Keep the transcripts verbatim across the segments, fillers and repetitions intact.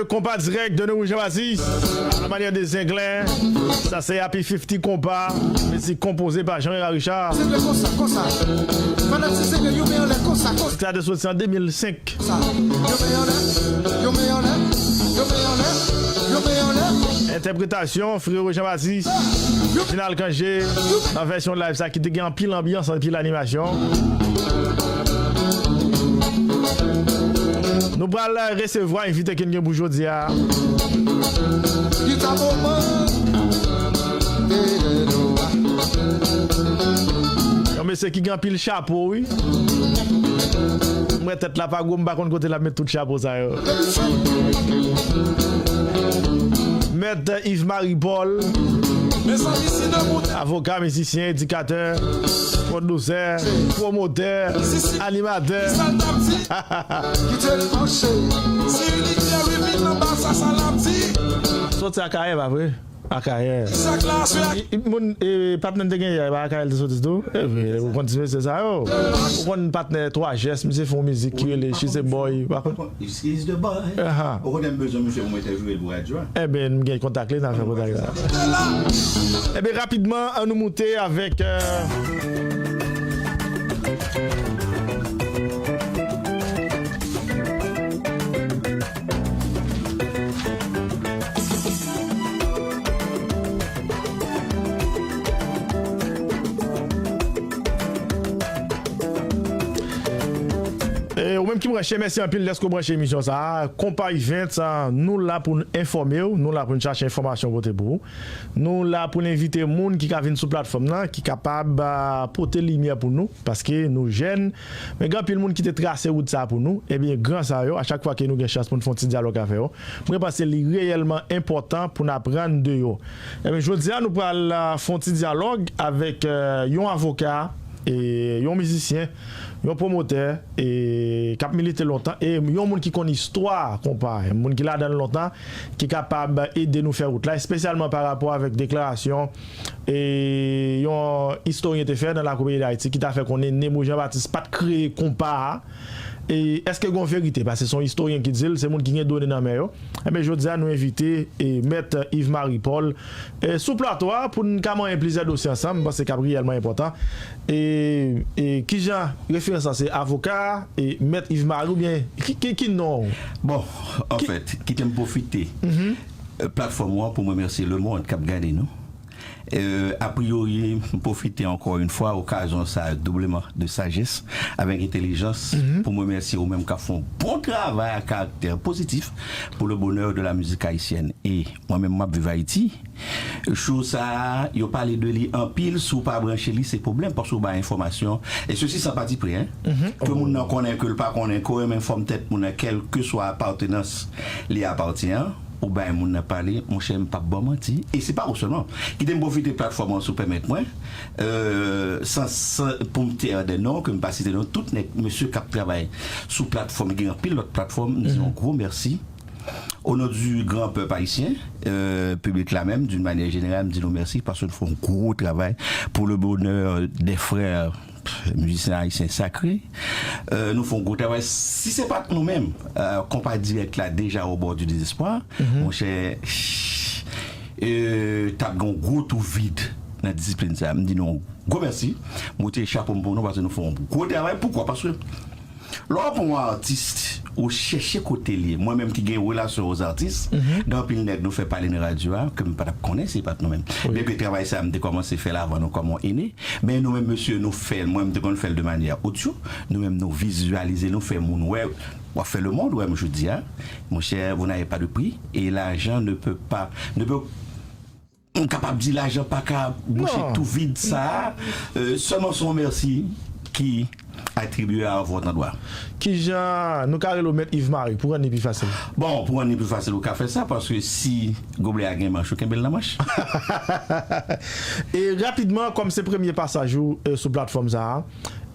Konpa dirèk de Newou Jean Baptiste, à la manière des Zenglen. Sa se Happy fifty Konpa, mizik konpoze pa Jean Hérard Richard. Zenglen konsa, konsa. Fanatik Zenglen, yon men anlè, konsa, konsa. Sa te soti an de mil senk. Konsa. Yon men anlè, yon men anlè, yon men anlè, yon men anlè. Entèpretasyon, Frero Jean Baptiste. Reginald Cangé, nan vèsyon live sa ki te gen anpil anbyans, anpil animasyon. Nou pral resevwa envite ke n gen pou jodi a. Yon mesye ki gen anpil chapo, wi. M wè tèt la pa gwo, m pa konn kote l ap met tout chapo sa yo. Mèt Yves Marie Paul, avoka, mizisyen, edikatè, pwodisè, pwomotè, animatè. Soti Akayè, pa vre? Akayè. I- i- Moun, e, patnè n te gen yè, e pa Akayè l te soti tou? E, ou konn ti mesye sa yo. Ou konn patnè Twa Jès, misye fè yon mizik ki rele She's a Boy. Ou pa konn? She's the boy. Aha. Ou konnen m bezwen misye pou m entèvyouwe l pou radyo a. Ebyen, m gen kontak li, n a fè kontak la. Ebyen, rapidman, ann nou moute avèk, euh, E, ou menm ki branche, mèsi anpil dèske w branche emisyon sa a. Konpa Events, a, nou la pou n enfòme w, nou la pou n chache enfòmasyon pote pou ou. Nou la pou n envite moun ki ka vin sou platfòm nan, ki kapab, a, pote limyè pou nou, paske nou jèn, men gen anpil moun ki te trase wout sa a pou nou. Ebyen, gran sa yo, a chak fwa ke nou gen chans pou n fè yon ti dyalòg avè yo, mwen panse li reyèlman enpòtan pou n aprann de yo. Ebyen, jodi a, nou pral, a, fè yon ti dyalòg avèk, e, yon avoka, e, yon mizisyen, yon pwomotè, e, k ap milite lontan, e yon moun ki konn istwa konpa, yon moun ki ladan l lontan, ki kapab ede nou fè wout la, espesyalman pa rapò avèk deklarasyon, e, yon istoryen te fè nan lakou peyi Dayiti, ki ta fè konnen Nemo Jean Baptiste pa t kreye konpa a. E èske gen yon verite? Paske se yon istoryen ki di l, se moun ki gen done nan men yo. Ebyen, jodi a, nou envite, e, Mèt Yves Marie Paul, e, sou plato a pou n ka manyen plizyè dosye ansanm, m panse k ap reyèlman enpòtan. E, e kijan referans lan se avoka, e, Mèt Yves Marie oubyen ki, ki, ki non? Bon, anfèt, kite m pwofite, e, platfòm ou an pou m remèsye lemonn k ap gade nou. Euh, a priori, m pwofite ankò yon fwa okazyon sa a doubleman de sajès, avèk entèlijans, pou m remèsye ou menm k ap fè yon bon travay a karaktè pozitif pour le bonheur de la musique haïtienne. E mwen menm, m ap viv Ayiti. Show sa a, yo pale de li anpil, si w pa branche li, se pwoblèm, paske w bay enfòmasyon, e sesi san pati pri, hein. Ke moun nan konnen, ke l pa konnen, ke w renmen fòm tèt moun nan, kèlkeswa apatenans li apatyen an, ou bay moun nan pale, monchè, m p ap ba w manti. E se pa ou sèlman. Kite m pwofite platfòm an, si w pèmèt mwen, euh, san, san, pou m tè de non, ke m pa site non, tout nèg, mesye k ap travay sou platfòm, gen anpil lòt platfòm, m di yon gwo mèsi. Au nom du grand peuple haïtien, euh, piblik la menm, d'une manière générale, m di nou mèsi paske nou fè yon gwo travay pour le bonheur des frères mizisyen ayisyen sakre. Euh, nou fè yon gwo travay. Si se pa t nou menm, euh, konpa dirèk la deja au bord du désespoir, monchè, euh, t ap gen yon gwo twou vid nan disiplin sa a. M di nou yon gwo mèsi. M retire chapo m pou nou paske nou fè yon gwo travay. Poukwa? Paske lè w ap yon atis, ou chèche kote l ye. Mwen menm ki gen relasyon aux artistes, gen anpil nèg nou fè pale nan radyo a, ke m pa t ap konnen si se pa t nou menm. Byenke travay sa a, m te kòmanse fè l avan nou kòm yon ene, men nou menm, mesye, nou fè l. Mwen, m te konn fè l de manyè odyo. Nou menm, nou vizyalize, nou fè moun wè. W ap fè lemonn wè m jodi a. Monchè, vous n'avez pas de prix. Et l'argent ne peut pas, ne peut M kapab di lajan pa ka bouche twou vid sa a. Euh, sèlman se yon mèsi ki atribye à votre endroit. Kijan nou ka rele w Mèt Yves Marie pou rann li pi fasil? Bon, pou rann li pi fasil, ou ka fè sa, paske si goblè a gen manch, ou kenbe l nan manch. E rapidman, kòm se premye pasaj ou, euh, sou platfòm sa a,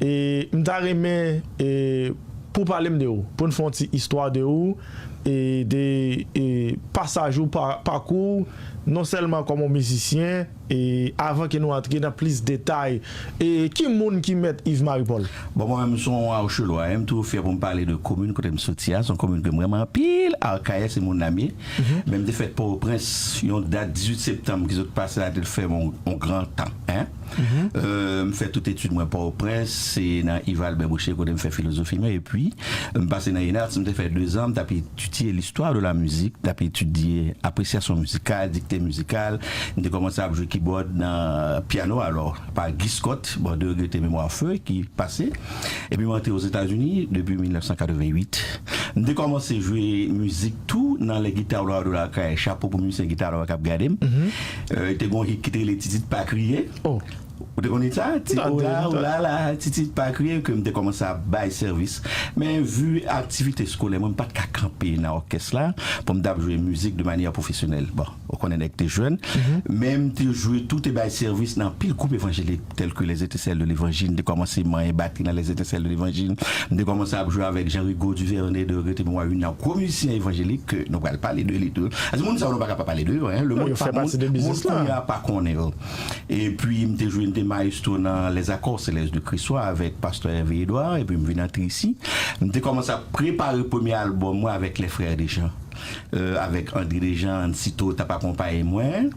e m ta renmen, e, pou w pale m de ou, pou n fè yon ti istwa de ou, e de e pasaj ou, pa, pakou w, non sèlman kòm yon mizisyen, e avan ke nou antre nan plis detay, e ki moun ki mèt Yves Marie Paul? Bon, mwen menm, m se yon Awchelwa, m toujou fyè pou m pale de komin kote m soti a. Se yon komin ke m renmen anpil, Akayè, se moun la m ye. Men m te fèt Pòtoprens, yon dat dizuit septanm ki sot pase la, te fè m yon, yon gran tan, en. Euh, m fè tout etid mwen Pòtoprens, se nan Yves Albert Boucher kote m fè filozofi mwen, epi m pase nan INALCS, m te fè dezan, m t ap etidye l'histoire de la musique, m t ap etidye apresyasyon mizikal, dikte mizikal. M te kòmanse ap jwe kibòd nan pyano, alò, pa Guy Scott, bon, de regrete memwa feu ki pase. Epi m antre Ozetazini depi mil nèf san katrevenn uit. M te kòmanse jwe mizik tou nan Les Guitares Loyaux de la Caille. Chapo pou mizisyen gita loyal k ap gade m. Euh, te gon hit ki te rele Titit Pa Kriye. Oh. Ou te konn hit sa? Ti ola, ola la, Titit Pa Kriye, ke m te kòmanse ap bay sèvis. Men vi aktivite eskolè mwen, m pa t ka kanpe nan òkès la pou m t ap jwe mizik de manyè pwofesyonèl. Bon, ou konnen nèg te jèn. Men m te jwe tou, te bay sèvis nan anpil gwoup evanjelik, tèl ke Les Étincelles de l'Évangile. M te kòmanse manyen batri nan Les Étincelles de l'Évangile. M te kòmanse ap jwe avèk Jean Rigaud Duvernay, de regrete memwa, youn nan gwo mizisyen evanjelik ke nou pral pale de li tou. Paske moun sa yo, nou pa ka pa pale de yo, en. Le Non, moun yo pa, fè moun, pati de moun biznis la. Kounye a pa konnen yo. Epi, m te jwe, m te maestro nan Les Accords Célestes de Christ Roi avèk pastè Hervé Edouard, epi m vin antre isi. M te kòmanse ap prepare premye albòm mwen avèk Les Frères Dejean. Euh, avèk André Dejean, Ansito t ap akonpaye mwen.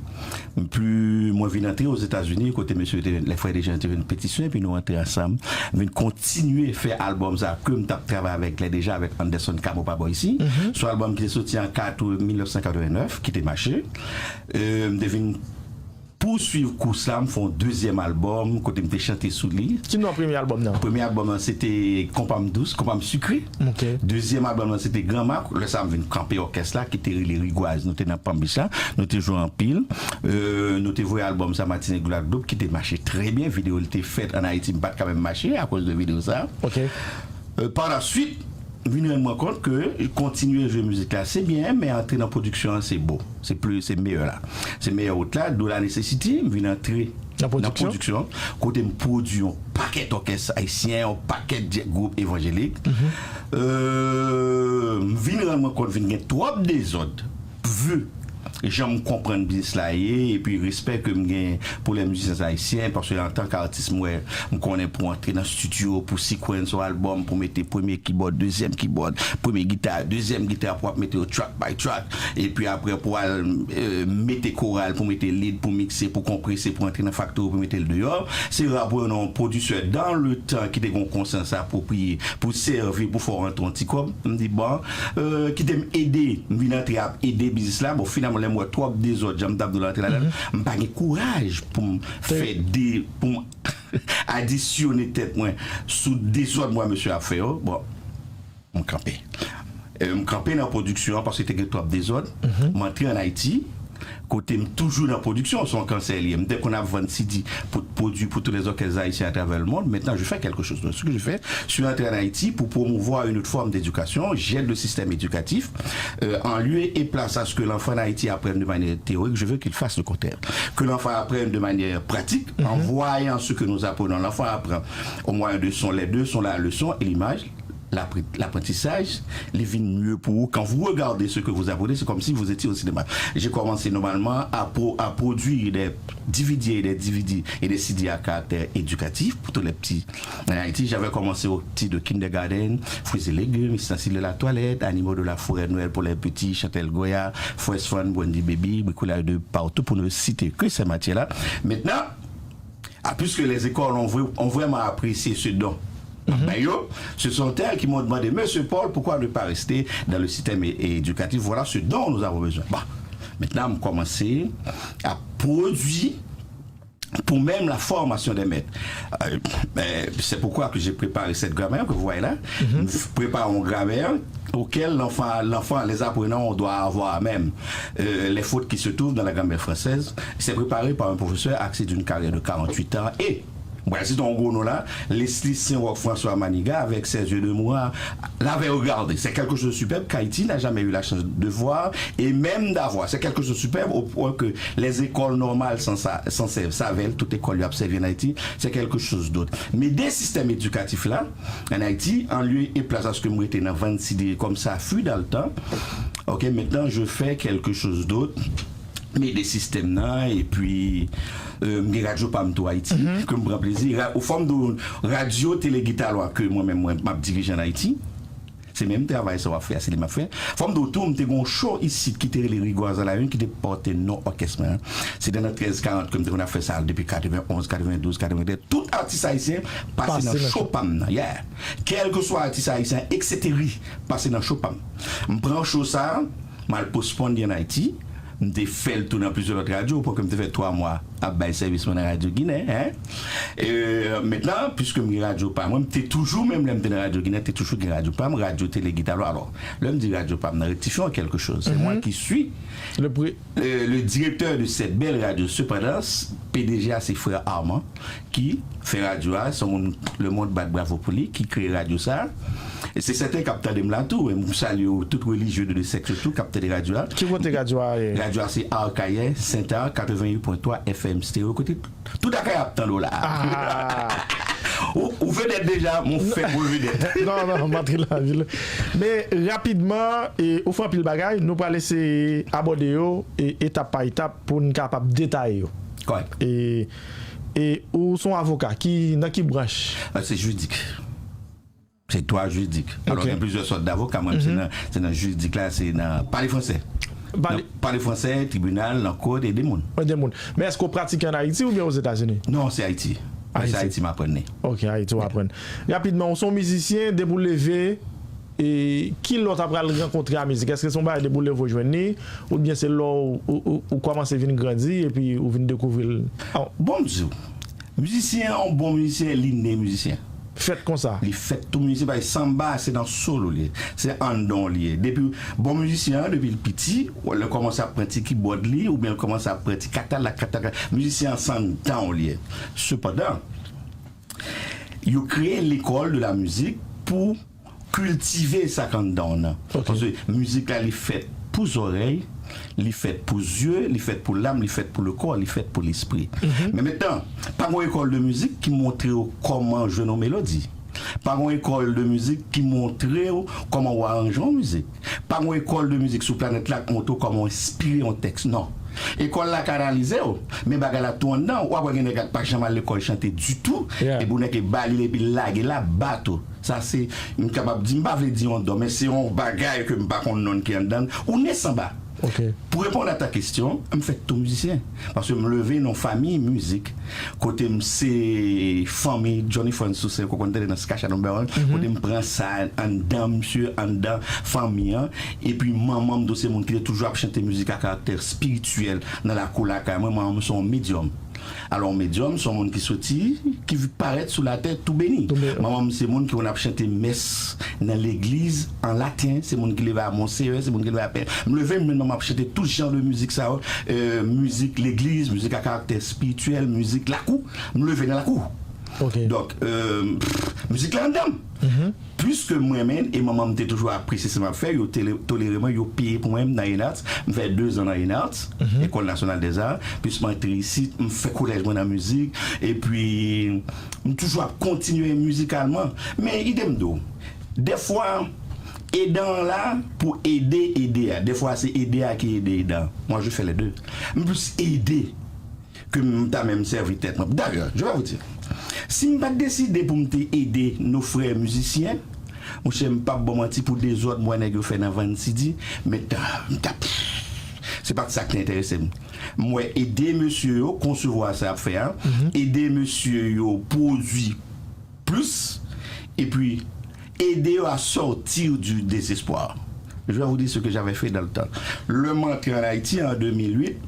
Pli mwen vin antre Ozetazini, kote mesye te, Les Frères Dejean te jwenn petisyon, epi nou antre ansanm. M vin kontinye fè albòm sa ke m t ap travay avèk Les Dejean, avèk Anderson Camo pa bò isi. Se yon albòm ki te soti an kat-, mil nèf san katrevenn nèf, ki te mache. Euh, m te vin pouswiv kous la, m fè yon dezyèm albòm kote m te chante sou li. Ki non premye albòm nan? Premye albòm nan, se te Konpa m dous, Konpa m sikre. Ok. Dezyèm albòm nan, se te Granma. Lè sa a, m vin kanpe òkès la, ki te rele Rigwaz. Nou te nan Palm Beach la, nou te jwe anpil. Euh, nou te voye albòm sa Matinik, Gwadloup, ki te mache trè byen. Videyo li te fèt ann Ayiti, m pa t ka menm mache akoz de videyo sa. Ok. Euh, pa la swit, m vin rann mwen kont ke kontinye jwe mizik la, se byen, men antre nan pwodiksyon an, se bon. Se pli, se meyè la. Se meyè wout la, d'où la nécessité, m vin antre nan pwodiksyon, kote m pwodui yon pakèt òkès ayisyen, yon pakèt dje-, gwoup evanjelik. Euh, m vin rann mwen kont vin gen twòp dezòd, vu jan m konprann biznis la ye, epi respè ke m gen pou lè mizisyen ayisyen, paske antanke atis, m wè, m konnen pou antre nan estidyo, pou sequence yon albòm, pou mete premye kibòd, dezyèm kibòd, premye gita, dezyèm gita, pou ap mete yo track by track, epi apre pou al, euh, mete koral, pou mete lead, pou mikse, pou konprese, pou antre nan faktori, pou mete l deyò. Se ra pou yon pwodiktè dan le tan ki te gen yon konsyans apwopriye pou sèvi, pou fè w rantre yon ti kòb. M di, bon, euh, kite m ede, m vin antre ap ede biznis la. Bon, finalman, lè m wè twòp dezòd, jan m t ap di w antre ladan l, m pa gen kouraj pou m fè de, pou m adisyone tèt mwen sou dezòd mwen mesye ap fè yo. Bon, m kanpe. Euh, m kanpe nan pwodiksyon an paske te gen twòp dezòd. M antre ann Ayiti, kote m toujou nan pwodiksyon, se yon kansè li ye. M te konn ap vann C D pou pwodui pour tous les orchestres haïtiens à travers le monde. Maintenant, je fais quelque chose. Donc, ce que je fais, je suis entré en Haïti pour promouvoir une autre forme d'éducation. J'aide le système éducatif. Euh, en lieu et place à ce que l'enfant en Haïti apprenne de manière théorique, je veux qu'il fasse le contraire. Que l'enfant apprenne de manière pratique, en voyant ce que nous apprenons. L'enfant apprend au moyen de son, les deux sont la leçon et l'image. L'appre-, l'apprentissage, li vin mieux pour vous. Quand vous regardez ce que vous apprenez, c'est comme si vous étiez au cinéma. J'ai commencé normalement à pro-, à produire des D V D et des D V D et des C D à caractère éducatif pour tous les petits en Haïti. J'avais commencé au petit de kindergarten, fruits et légumes, ustensiles de la toilette, animaux de la forêt, Noël pour les petits, Chantel Goya, Fresh Fun, Wendy Baby, bricolage de partout pour ne citer que ces matières-là. Maintenant, ah, puisque les écoles ont, vra-, ont vraiment apprécié ce don, ben, yo, ce sont elles qui m'ont demandé, Monsieur Paul, pourquoi ne pas rester dans le système é-, éducatif? Voilà ce dont nous avons besoin. Bon, maintenant, m kòmanse ap pwodui pour même la formation des maîtres. Euh, ben, c'est pourquoi que j'ai préparé cette grammaire que vous voyez là. M f-, prépare une grammaire auquel l'enfant, l'enfant, les apprenants, on doit avoir même, euh, les fautes qui se trouvent dans la grammaire française. C'est préparé par un professeur axé d'une carrière de quarante-huit ans et Mwen site yon gwo non la, Leslie Saint-Roch, François Manigat avec Ses yeux de mourant l'avait regardé. C'est quelque chose de superbe qu'Haïti n'a jamais eu la chance de voir et même d'avoir. C'est quelque chose de superbe au point que les écoles normales s'en sa- s'en servent. Savèl, tout lekòl yo ap sèvi an Ayiti, c'est quelque chose d'autre. Men de sistèm edikatif la, an Ayiti, an lye e plas paske m rete nan Vann Sidiri kòm sa fui dans le temps, ok, maintenant je fais quelque chose d'autre. M ede sistèm nan, epi euh, m gen radyo pa m tou Ayiti, ke m pran plezi. Ra- Ou fòm de radyo tele Gitalwa ke mwen menm mwen m ap dirije an Ayiti. Se menm travay sa w ap fè a, se li m ap fè. Fòm de tou, m te gen yon show isit ki te rele Rigwaz a la Une, ki te pòte non òkès mwen an. Se nan trèz karant ke m te konn ap fè sa depi katrevenn onz, katrevenn douz, katrevenn trèz. Tout atis ayisyen pase nan show pa m nan. Yeah. Kèlkeswa atis ayisyen, eksetera, pase nan show pa m. M pran show sa a, m al postpone li an Ayiti. M te fè l tou nan plizyè lòt radyo, pou ke m te fè twa mwa ap bay sèvis mwen nan Radyo Ginen, hein. E, mentnan, piske m gen radyo pa mwen, m te toujou, menm lè m te nan Radyo Ginen, te toujou gen radyo pa m, radyo tele Gitalwa. Alò, lè m di radyo pa m nan, rectifions quelque chose. C'est moi qui suis le, le directeur de cette belle radio. Cependant, P D G a, se frè Armand ki fè radyo a, se yon moun lemonn bat bravo pou li, ki kreye radyo sa. E se sèten k ap tande m la tou, e m salye tout relijye de, de sèks tou k ap tande radyo a. Ki kote radyo a ye? Radyo a se Akayè, Sentè, katrevenn uit pwen twa F M stereo, kote tout Akayè ap tande w la. Ou, ou vedèt deja, mon fèk ou vedèt. Non, non, m antre nan vil. Men rapidman, e, ou fè anpil bagay, nou pral eseye abòde yo e, etap pa etap pou n kapab detaye yo. Kòrèk. E, e ou se yon avoka, ki, nan ki branch? Ah, se jiridik. Se dwa jiridik. Alò, gen plizyè sòt davoka, mwen, se nan, se nan jiridik la, se nan pale fransè. Pale fransè, tribinal, nan kòd, ede moun. Ede moun. Men èske w pratike an Ayiti oubyen Ozetazini? Non, se Ayiti. Se Ayiti m aprann li. Ok, Ayiti w aprann. Rapidman, ou se yon mizisyen, depi w leve, e ki lè w ta pral rankontre a mizik? Èske se yon bagay depi w leve w jwenn li, oubyen se lè w, ou, ou, ou kòmanse vin grandi epi ou vin dekouvri l? Bon, m di w, mizisyen an, yon bon mizisyen, li ne mizisyen. Fèt konsa. Li fèt tou mizisyen, paske sanba se nan solo li ye. Se anndan w li ye. Depi, bon mizisyen an, depi l piti, lè l kòmanse ap pran ti kibòd li, oubyen l kòmanse ap pran ti katalak, katalak, mizisyen an se anndan w li ye. Sepandan, yo kreye l'école de la musique pou kiltive sa k anndan w nan. Ok. Paske mizik la, li fèt pou zòrèy, li fèt pou zye, li fèt pou lam, li fèt pou le kò, li fèt pou lespri. Men mentnan, pa gen yon ekòl de mizik ki montre w kòman jwenn yon melodi. Pa gen yon ekòl de mizik ki montre w kòman w aranje yon mizik. Pa gen yon ekòl de mizik sou planèt la k montre w kòman w enspire yon tèks. Non. Ekòl la kanalize w, men bagay la tou anndan w. W ap wè gen nèg la k pa janm al lekòl chante ditou, epi w nèk ba li l epi l lage la, bato. Sa se, m kapab di, m pa vle di yon don, men se yon bagay ke m pa konn non ki anndan l. Ou ne sanba. Ok. Pou reponn a ta kesyon, m fèt tou mizisyen. Paske m leve nan yon fanmi mizik. Kote m se fanmi Johnny Franz Toussaint, ou konn tande nan Skasha Number One, kote m pran sa anndan misye, anndan fanmi an. Epi manman m tou se moun ki te toujou ap chante mizik a karaktè espirityèl nan lakou lakay mwen. Manman m se yon medyòm. Alò, yon medyòm se yon moun ki soti, ki parèt sou latè tou beni. Manman m se moun ki konn ap chante mès nan legliz an laten, se moun ki leve a Monseyè, se moun ki leve a Pè. M leve, m jwenn manman m ap chante tout jan de mizik sa yo, euh, mizik legliz, mizik a karaktè espirityèl, mizik lakou. M leve nan lakou. Ok. Donk, euh, pff, mizik la anndan m. Piske m renmen l, e manman m te toujou apresye sa m ap fè, yo tele- tolere mwen, yo peye pou mwen, m nan ENARTS, m fè dezan nan ENARTS, École Nationale des Arts, plis m antre isit, m fè kolèj mwen nan mizik, epi m toujou ap kontinye mizikalman. Men, ide m di w, dèfwa, edan an la pou ede ede a, dèfwa se ede a ki ede edan an. Moi, je fais les deux. M plis ede ke m ta menm sèvi tèt mwen. Dayè, je vais vous dire, si m pa t deside pou m te ede nos frères musiciens, monchè, m p ap ba w manti, pou dezòd m wè nèg yo fè nan Vann Sidi, men ta, m t ap, se pa t sa k te enterese m. M wè ede mesye yo konsevwa sa y ap fè a, ede mesye yo pwodui plis, epi ede yo à sortir du désespoir. Je vais vous dire ce que j'avais fait dans le temps. Lè m antre an Ayiti an de mil uit,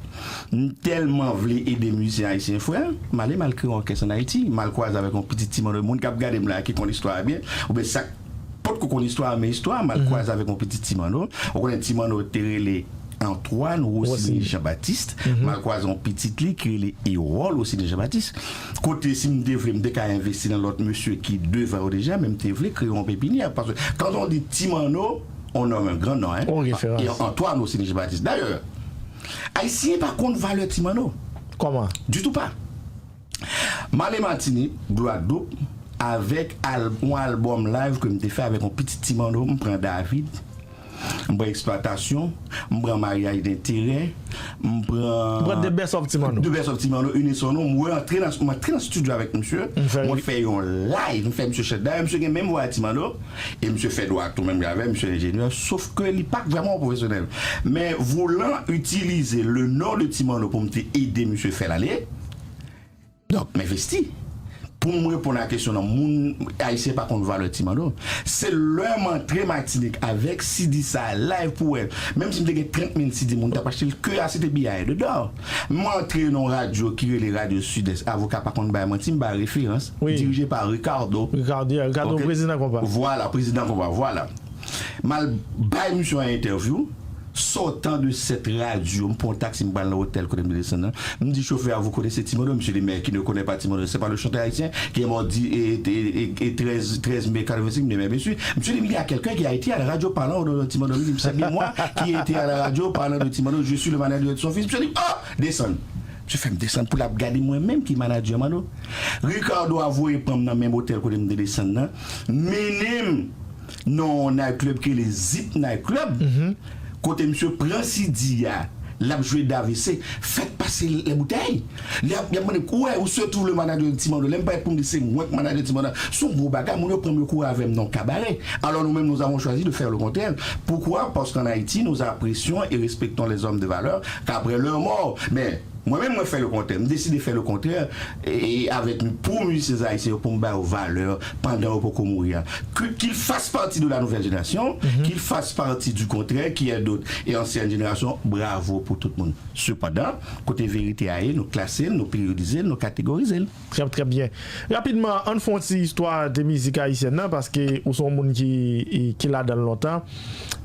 m tèlman vle ede mizisyen ayisyen frè m, m ale m al kreye yon òkès an Ayiti, m al kwaze avèk yon pitit ti manno, moun k ap gade m la ki konn istwa a byen, oubyen sa k potko konn istwa a, men istwa a, m al kwaze avèk yon pitit ti manno. Ou konnen ti manno te rele Antoine Rosiny Jean-Baptiste, m al kwaze yon pitit li ki rele Erol Rosiny Jean-Baptiste. Kote si m te vle, m te ka envesti nan lòt mesye ki devan yo deja, men m te vle kreye yon pepiniè. Paske quand on dit Ti Manno, on nomme un grand nom, hein. Yon referans. E Antoine Rosiny Jean-Baptiste. Dayè, Ayisyen pa konn valè Ti Manno. Kòman? Ditou pa. M ale Matinik, Gwadloup, avèk al, yon albòm live ke m te fè avèk yon pitit Ti Manno, m pran David, m pran Eksplwatasyon, m pran Maryaj Denterè, m pran. M pran The Best of Ti Manno. The Best of Ti Manno, Une Seule Nom, m rantre nan, m rantre nan estidyo avèk misye, mwen fè yon live, m fè misye chante. Dayè, misye gen menm vwa a Ti Manno, e misye fè dwa tou menm jan avè m, misye enjenyè, sof ke li pa vrèman yon pwofesyonèl. Men voulan itilize le non de Ti Manno pou m te ede misye fè l ale, donk, m envesti. Pou m reponn a kesyon nan, moun ayisyen pa konn valè Ti Manno. Se lè m antre Matinik avèk C D sa a live pou wè. Menm si m te gen trant mil C D, moun t ap achte l ke a se te biyè de dò. M antre nan yon radyo ki rele Radyo Sidès. Avoka pa konn bay manti, m bay referans. Dirije pa Ricardo. Ricardo, Ricardo, prezidan konpa. Vwala, prezidan konpa, vwala. M al bay misye yon entèvyou. Sortant de cette radio, m pran yon taksi, m pral nan otèl kote m te desann nan. M di chofè a, vous connaissez Ti Manno? Misye di, mais qui ne connaît pas Ti Manno? C'est pas le chanteur haïtien qui est mort di, e, e, e, e trèz, trèz me katrevensenk? M di, mais bien sûr. Misye di, mais il y a quelqu'un qui a été à la radio parlant au nom de Ti Manno. M di, c'est bien moi qui ai été à la radio parlant de Ti Manno, je suis le manager de son fils. Misye di, oh, desann. Misye fè m desann pou l ap gade mwen menm ki manager Manno. Ricardo a voye pran m nan menm otèl kote m te desann nan. Mennen m nan yon night club ki rele Zip Night Club, kote misye pran C D a, l ap jwe Dave C, fèk pase lè boutèy. Li ap, li ap mande m, où est, où se trouve le manager de Ti Manno? Lè m parèt pou m di se mwen k manager Ti Manno, se yon gwo bagay, moun yo pran m yo kouri avè m nan yon kabarè. Alors nous-mêmes, nous avons choisi de faire le contraire. Pourquoi? Parce qu'en Haïti, nous apprécions et respectons les hommes de valeur qu'après leur mort. Men, mwen menm, mwen fè le contraire. M deside fè le contraire e, e avèk, pou mizisyen ayisyen yo, pou m ba yo valè pandan yo poko mouri a. Que, qu'ils fassent partie de la nouvelle génération, qu'ils fassent partie du contraire, qui est d'autres. Et ancienne génération, bravo pour tout moun. Sepandan, kote verite a ye, nou klase l, nou peryodize l, nou kategorize l. Trè, trè byen. Rapidman, ann fè yon ti istwa de mizik ayisyèn nan, paske ou se yon moun ki, e, ki ladan l lontan.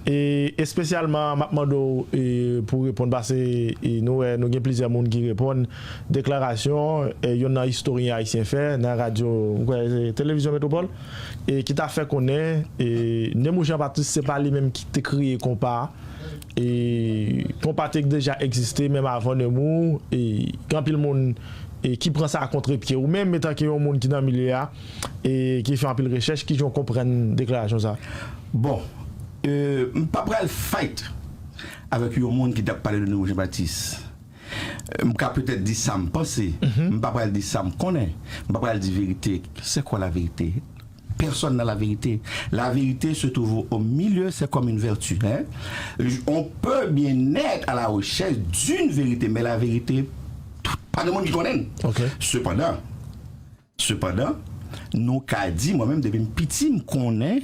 E espesyalman, m ap mande w, e, pou w reponn, paske, e, nou wè, nou gen plizyè moun ki reponn deklarasyon, e, youn nan istoryen ayisyen fè nan radyo, m kwè, e, Televizyon Metwopòl, e ki ta fè konnen, e, Nemou Jean Baptiste, se pa li menm ki te kreye konpa a. E konpa te deja egziste menm avan Nemou, e gen anpil moun, e ki pran sa a kontrepye. Ou menm, etanke yon moun ki nan milye a, e ki fè anpil rechèch, kijan w konprann deklarasyon sa a? Bon, e, m pa pral fight avèk yon moun ki t ap pale de Nemou Jean Baptiste. M ka petèt di sa m panse, m pa pral di sa m konnen, m pa pral di verite. C'est quoi la vérité? Personne n'a la vérité. La vérité se trouve au milieu, c'est comme une vertu, hein. On peut bien être à la recherche d'une vérité, mais la vérité, pa gen moun ki konnen l. Sepandan, sepandan, nou ka di, mwen menm, depi m piti, m konnen,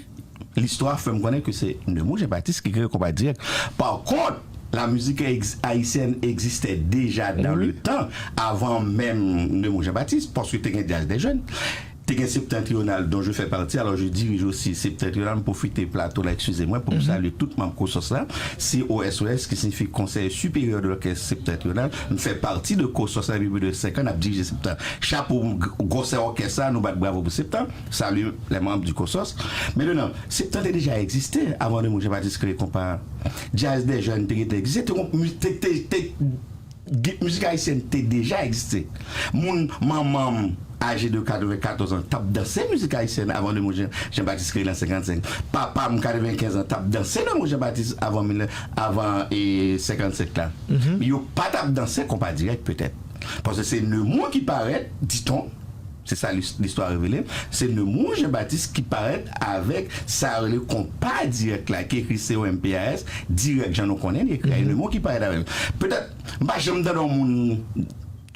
listwa fè m konnen ke se Nemou Jean Baptiste ki kreye konpa dirèk. Pa kont, la musique ex-, haïtienne existait déjà dans le temps, avant même Nemou Jean Baptiste, paske te gen Jazz des Jeunes. Te gen Septentrional, dont je fais partie. Alors, je dirige aussi Septentrional. M pwofite plato la, eskize mwen, pou m salye tout manm COSOS la. C O S O S, ki siyifi Conseil Supérieur de l'Orchestre Septentrional. M fè pati de COSOS la depi plis de senk an, n ap dirije Septan. Chapo pou gwosè òkès la, nou bat bravo pou Septan. Salut les membres du COSOS. Maintenant, Septan te deja egziste avan Nemou Jean Baptiste kreye konpa a. Jazz des Jeunes te gentan egziste. Te, te, te, te, Mizik ayisyèn te deja egziste. Moun, manman m, aje de katrevenkatòz an, t ap danse mizik ayisyèn avan Nemou Jean, Jean Baptiste kreye l an senkannsenk. Papa m, katrevenkenz an, t ap danse Nemou Jean Baptiste avan mil, avan, e, senkannsenk la. Yo pa t ap danse konpa dirèk petèt. Paske se Nemou ki parèt, dit-on, se sa lis-, listwa revele, se Nemou Jean Baptiste ki parèt avèk sa yo rele konpa dirèk la, ki ekri C O M P A S, dirèk jan nou konnen li ekri a, e Nemou ki parèt avè l. Petèt, m pa janm tande yon moun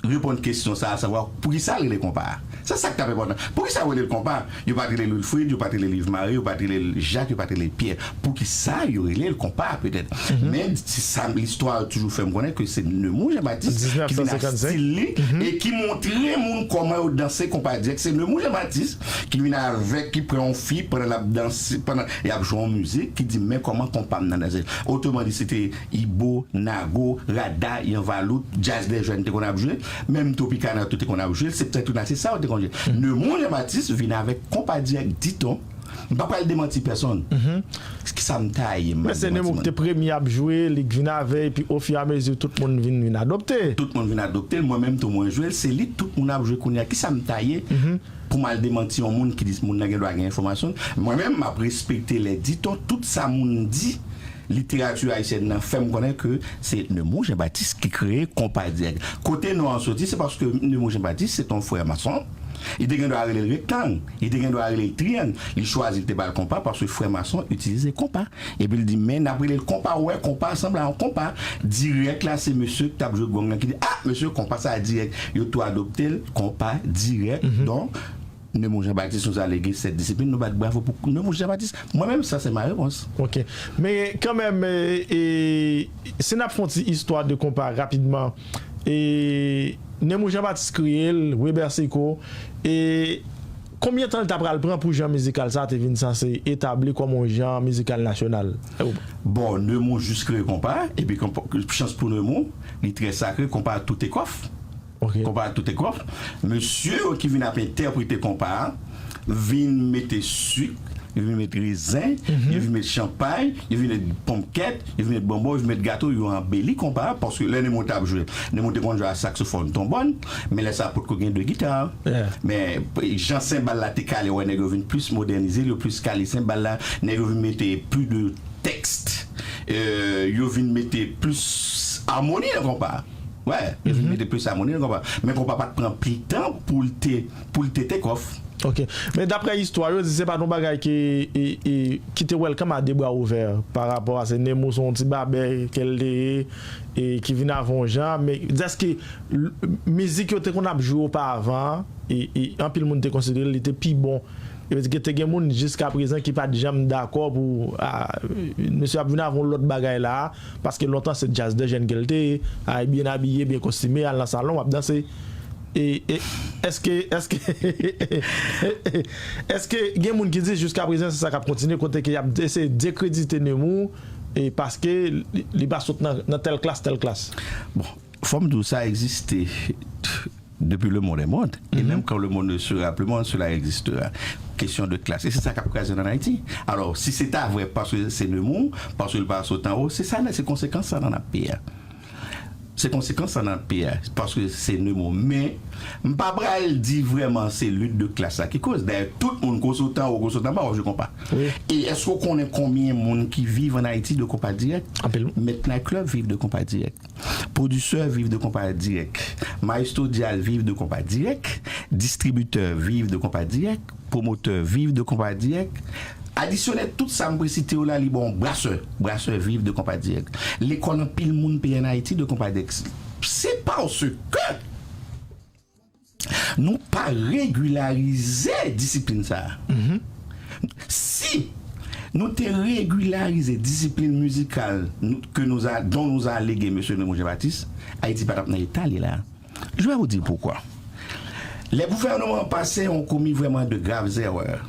reponn kesyon sa a, savwa poukisa l rele konpa a. Se sa k t ap enpòtan. Poukisa yo rele l konpa? Yo pa t rele l Wilfrid, yo pa t rele l Yves Marie, yo pa t rele l Jak, yo pa t rele l Pyè. Poukisa yo rele l konpa, petèt? Men si sa, listwa yo toujou fè m konnen ke se Nemours Jean Baptiste ki vin ak stil li e ki montre moun kòman yo danse konpa dirèk. Se Nemours Jean Baptiste ki vin avèk, ki pran yon fi pandan l ap danse, pandan y ap jwe yon mizik, ki di, "Men kòman konpa m nan danse." Otreman di, se te Ibo, Nago, Rada, Yanvalout, Djaz dè Jèn te konn ap jwe, menm Tropicana tou te konn ap jwe l, Septentrional, se sa yo te konn jwe. Nemours Jean Baptiste vin avèk konpa dirèk, diton, m pa pral demanti pèsonn. Kisa m ta ye, m pral demanti moun? Men se Nemours ki te premye ap jwe, li k vin avè, epi ofiramezi tout moun vin, vin adopte. Tout moun vin adopte l, mwen menm tou mwen jwe l, se li tout moun ap jwe kounye a. Kisa m ta ye pou m al demanti yon moun ki di moun nan gen dwa gen enfòmasyon? Mwen menm, m ap respekte lè diton, tout sa moun di, literati ayisyèn nan fè m konnen ke se Nemours Jean Baptiste ki kreye konpa dirèk. Kote non an soti, se paske Nemours Jean Baptiste se t on frè mason. Li te gen dwa rele l rektang, li te gen dwa rele l triyang. Li chwazi, li te ba l konpa paske frè mason itilize konpa. Epi l di, "Men n ap rele l konpa, ou wè, konpa sanble a yon konpa." Dirèk la, se mesye k t ap jwe gong nan ki di, "A, mesye, konpa sa a dirèk." Yo tou adopte l, konpa dirèk. Donk, Nemours Jean Baptiste, nou alege sèt disiplin, nou bat bravo pou Nemours Jean Baptiste. Mwen menm, sa se ma réponse. Ok. Men kanmenm, e, e, si n ap fè yon ti istwa de konpa rapidman, e, Nemours Jean Baptiste kreye l, Weber Seco, e, konbyen tan l ta pral pran pou jan mizikal sa a te vin sanse etabli kòm yon jan mizikal nasyonal? Bon, Nemours jis kreye konpa, epi konpa, chans pou Nemours, li trè sakre, konpa a tout ekòf. Ok. Konpa a tout ekòf. Mesye yo ki vin ap entèprete konpa a, vin mete sik, yo vin mete rezen, yo vin mete chanpay, yo vin mete ponmkèt, yo vin mete bonbon, yo vin mete gato, yo anbeli konpa a, paske lè Nemours t ap jwe, Nemours te konn jwe a saksofòn, twonbòn, men lè sa a potko gen de gita. Men jan senbal la te kale, wè nèg yo vin plis modènize l, yo plis kale senbal la, nèg yo vin mete plis de tèks, e, yo vin mete plis amoni nan konpa a. Wè, yo vin mete plis amoni nan konpa. Men konpa pa t pran pil tan pou l te, pou l te take off. Ok. Men daprè istwa, yo di se pa t yon bagay ki, e, e, ki te welcome a de bra ouvè pa rapò a se Nemours se yon ti babè ke l te ye, e, ki vin avè yon jan, men dèske l-, mizik yo te konn ap jwe opavan, e, e anpil moun te konsidere l, li te pi bon. E vle di ke te gen moun jiska prezan ki pa t janm dakò pou, a, mesye ap vin avè yon lòt bagay la, paske lontan se djaz de jèn ke l te ye, a, byen abiye, byen kostime, al nan salon, w ap danse. E, e, èske, èske, èske gen moun ki di jiska prezan se sa k ap kontinye, kote ke y ap eseye dekredite Nemours, e paske li, li pa sot nan, nan tèl klas, tèl klas? Bon, fò m di w sa egziste depi le monde est monde, e menm quand le monde ne sera plus monde, cela existera. Kesyon de klas. E se sa k ap kraze n ann Ayiti. Alò, si se ta vrè paske se Nemours, paske l pa sot anwo, se sa, se konsekans sa n ap peye a. Se konsekans sa n ap peye a, paske se Nemours. Men, m pa pral di vrèman se lit de klas la ki koz. Dayè, tout moun, ke w sot anwo, ke w sot anba, w ap jwe konpa. Wi. E èske w konnen konbyen moun ki viv ann Ayiti de konpa dirèk? Anpil. Mèt nayt klèb viv de konpa dirèk. Pwodisè viv de konpa dirèk. Mayestwo djaz viv de konpa dirèk. Distribitè viv de konpa dirèk. Pwomotè viv de konpa dirèk. Adisyone tout sa m pre site yo la, li ba w brasè. Brasè viv de konpa dirèk. Lekòl anpil moun peye ann Ayiti de konpa dirèk. Se paske nou pa regilarize disiplin sa a. Si nou te regilarize disiplin mizikal nou, que nous a, dont nous a légué mesye Nemours Jean Baptiste, Ayiti pa t ap nan eta li la. Je vais vous dire pourquoi. Le gouvernement passé ont commis vraiment de graves erreurs.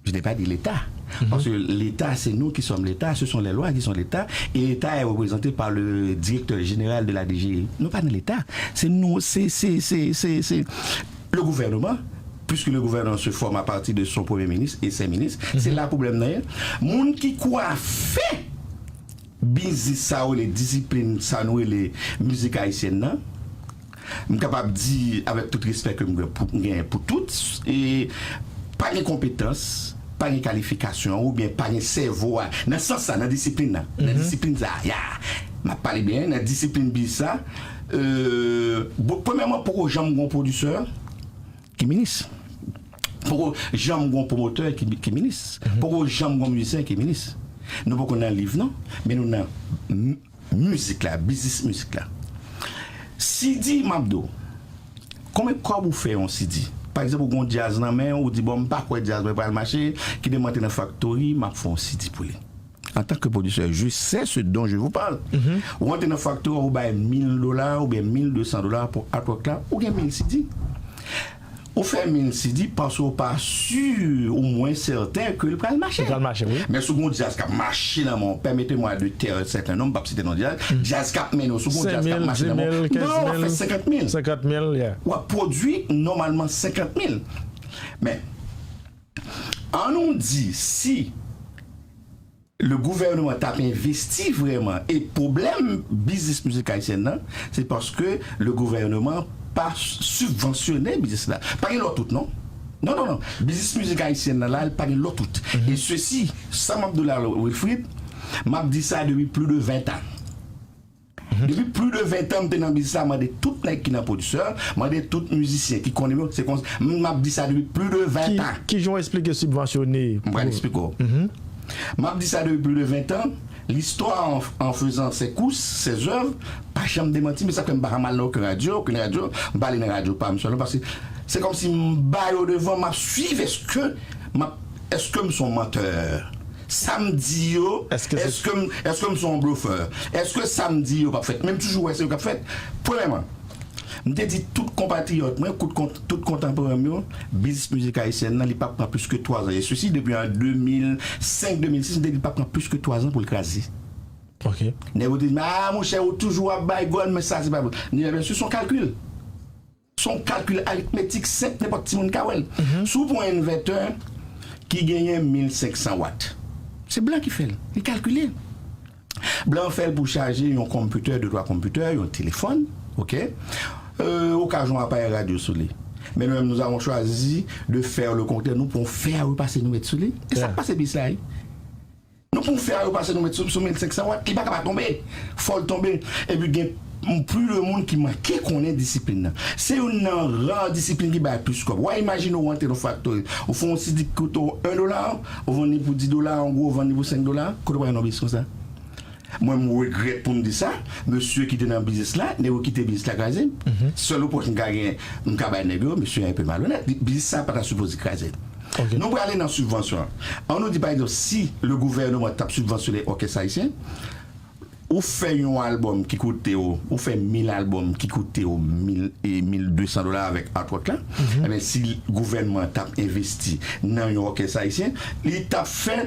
Je n'ai pas dit l'État. Parce que l'État, c'est nous qui sommes l'État, ce sont les lois qui sont l'État, et l'État est représenté par le directeur général de la D G I. Nou pa nan Leta. Se nou, se, se, se, se, se le gouvernement, puisque le gouvernement se forme à partir de son premier ministre et ses ministres. Se la pwoblèm nan ye. Moun ki kwafe biznis sa yo rele disiplin, sa nou rele mizik ayisyèn nan, m kapab di avèk tout respè ke m gen pou, m gen pou tout, e pa gen konpetans, pa gen kalifikasyon oubyen pa gen sèvo a, nan sans sa, nan disiplin nan, nan disiplin sa, ya, m ap pale byen, nan disiplin biznis sa, euh, bon, premyèman, poko janm gen yon pwodisè ki minis. Poko janm gen yon pwomotè ki, ki minis. Poko janm gen yon mizisyen ki minis. Nou poko nan liv non, men nou nan m-, mizik la, biznis mizik la. Sidi, m ap di w, konbyen kòb ou fè yon sidi? Pa egzanp, ou gen yon djaz nan men, ou di, bon, m pa kwè djaz mwen pral mache, kite m antre nan faktori, m ap fè yon C D pou li. En tant que producteur, je sais ce dont je vous parle. Ou antre nan faktori, ou bay mil dola oubyen mil de san dola pou artwork la, ou gen mil C D. Ou fè mil C D paske ou pa si, ou mwen sèten ke l pral mache. L pral mache, wi. Men si w gen yon djaz k ap mache nan men w, permettez-moi de taire certains noms, m p ap site non djaz, djaz k ap mennen w, si w gen yon djaz k ap mache nan men w, non, w ap fè senkant mil. Senkant mil, yeah. W ap pwodui nòmalman senkant mil. Men, ann nou di, si le gouvènman t ap envesti vrèman, e pwoblèm biznis mizik ayisyèn nan, se paske le gouvènman pa sibvansyone biznis la. Pa gen lòt wout, non. Non, non, non. Biznis mizik ayisyèn nan la, li pa gen lòt wout. E sesi, sa m ap di w la, Wilfrid, m ap di sa depi plis de ven tan. Depi plis de ven tan, m te nan biznis la, mande tout nèg ki nan pwodisè, mande tout mizisyen ki konnen yo, se konsa, m ap di sa depi plis de ven tan. Ki jan w eksplike sibvansyone? M pral eksplike w. M ap di sa depi plis de ven tan, l'histoire en, en faisant ses courses, ses œuvres, pa janm demanti, men sa fè m pa janm al nan okenn radyo, okenn radyo, m pa ale nan radyo pa m sèlman, paske se kòmsi m ba yo devan, m ap swiv, èske m ap, èske m se yon mantè? Sa m di yo, èske m, èske m se yon blofè? Èske sa m di yo p ap fèt? Men m toujou wè se yo k ap fèt. Premyèman, m te di tout konpatriyòt mwen, tout kont-, tout kontanporan m yo, biznis mizik ayisyèn nan, li p ap pran plis ke twa zan. E sesi depi an de mil senk, de mil sis, m te di li p ap pran plis ke twa zan pou l kraze. Ok. Nèg yo te di m, "Ah, monchè, ou toujou ap bay gòl, men sa se pa vre." Ni, byen si, se yon kalkil. Se yon kalkil aritmetik senp, nenpòt timoun ka wè l. Si w pran yon envètè ki genyen mil senk san wat, se blan ki fè l. Li kalkile. Blan an fè l pou chaje yon konpitè, de twa konpitè, yon telefòn, ok? Euh, ou ka jwenn yon aparèy radyo sou li. Men nou menm, nous avons choisi de faire le contraire. Nou pran yon fè a repase, nou met sou li. E sa k pase biznis la, wi. Nou pran yon fè a repase, nou met sou, sou mil senk san wat. Li pa ka pa tonbe. Fò l tonbe. Epi gen plis de moun ki manke konnen disiplin nan. Se youn nan ra disiplin ki bay plis kòb. W a imajine w antre nan faktori. Ou fè yon C D ki koute w en dola, ou vann li pou dis dola, an gwo, ou vann li pou senk dola. Kote w pral nan biznis konsa? Mwen, m regrèt pou m di sa. Mesye ki te nan biznis la, nèg yo kite biznis la kraze. Sèl repwòch m ka gen, m ka bay nèg yo, mesye a enpe malonèt. Biznis sa pa ta sipoze kraze. Ok. Nou prale nan sibvansyon an. Ann nou di, pa egzanp, si le gouvènman t ap sibvansyone òkès ayisyen, ou fè yon albòm ki koute w, ou fè mil albòm ki koute w mil, e mil de san dola avèk artwork la, ebyen, si gouvènman t ap envesti nan yon òkès ayisyen, li t ap fè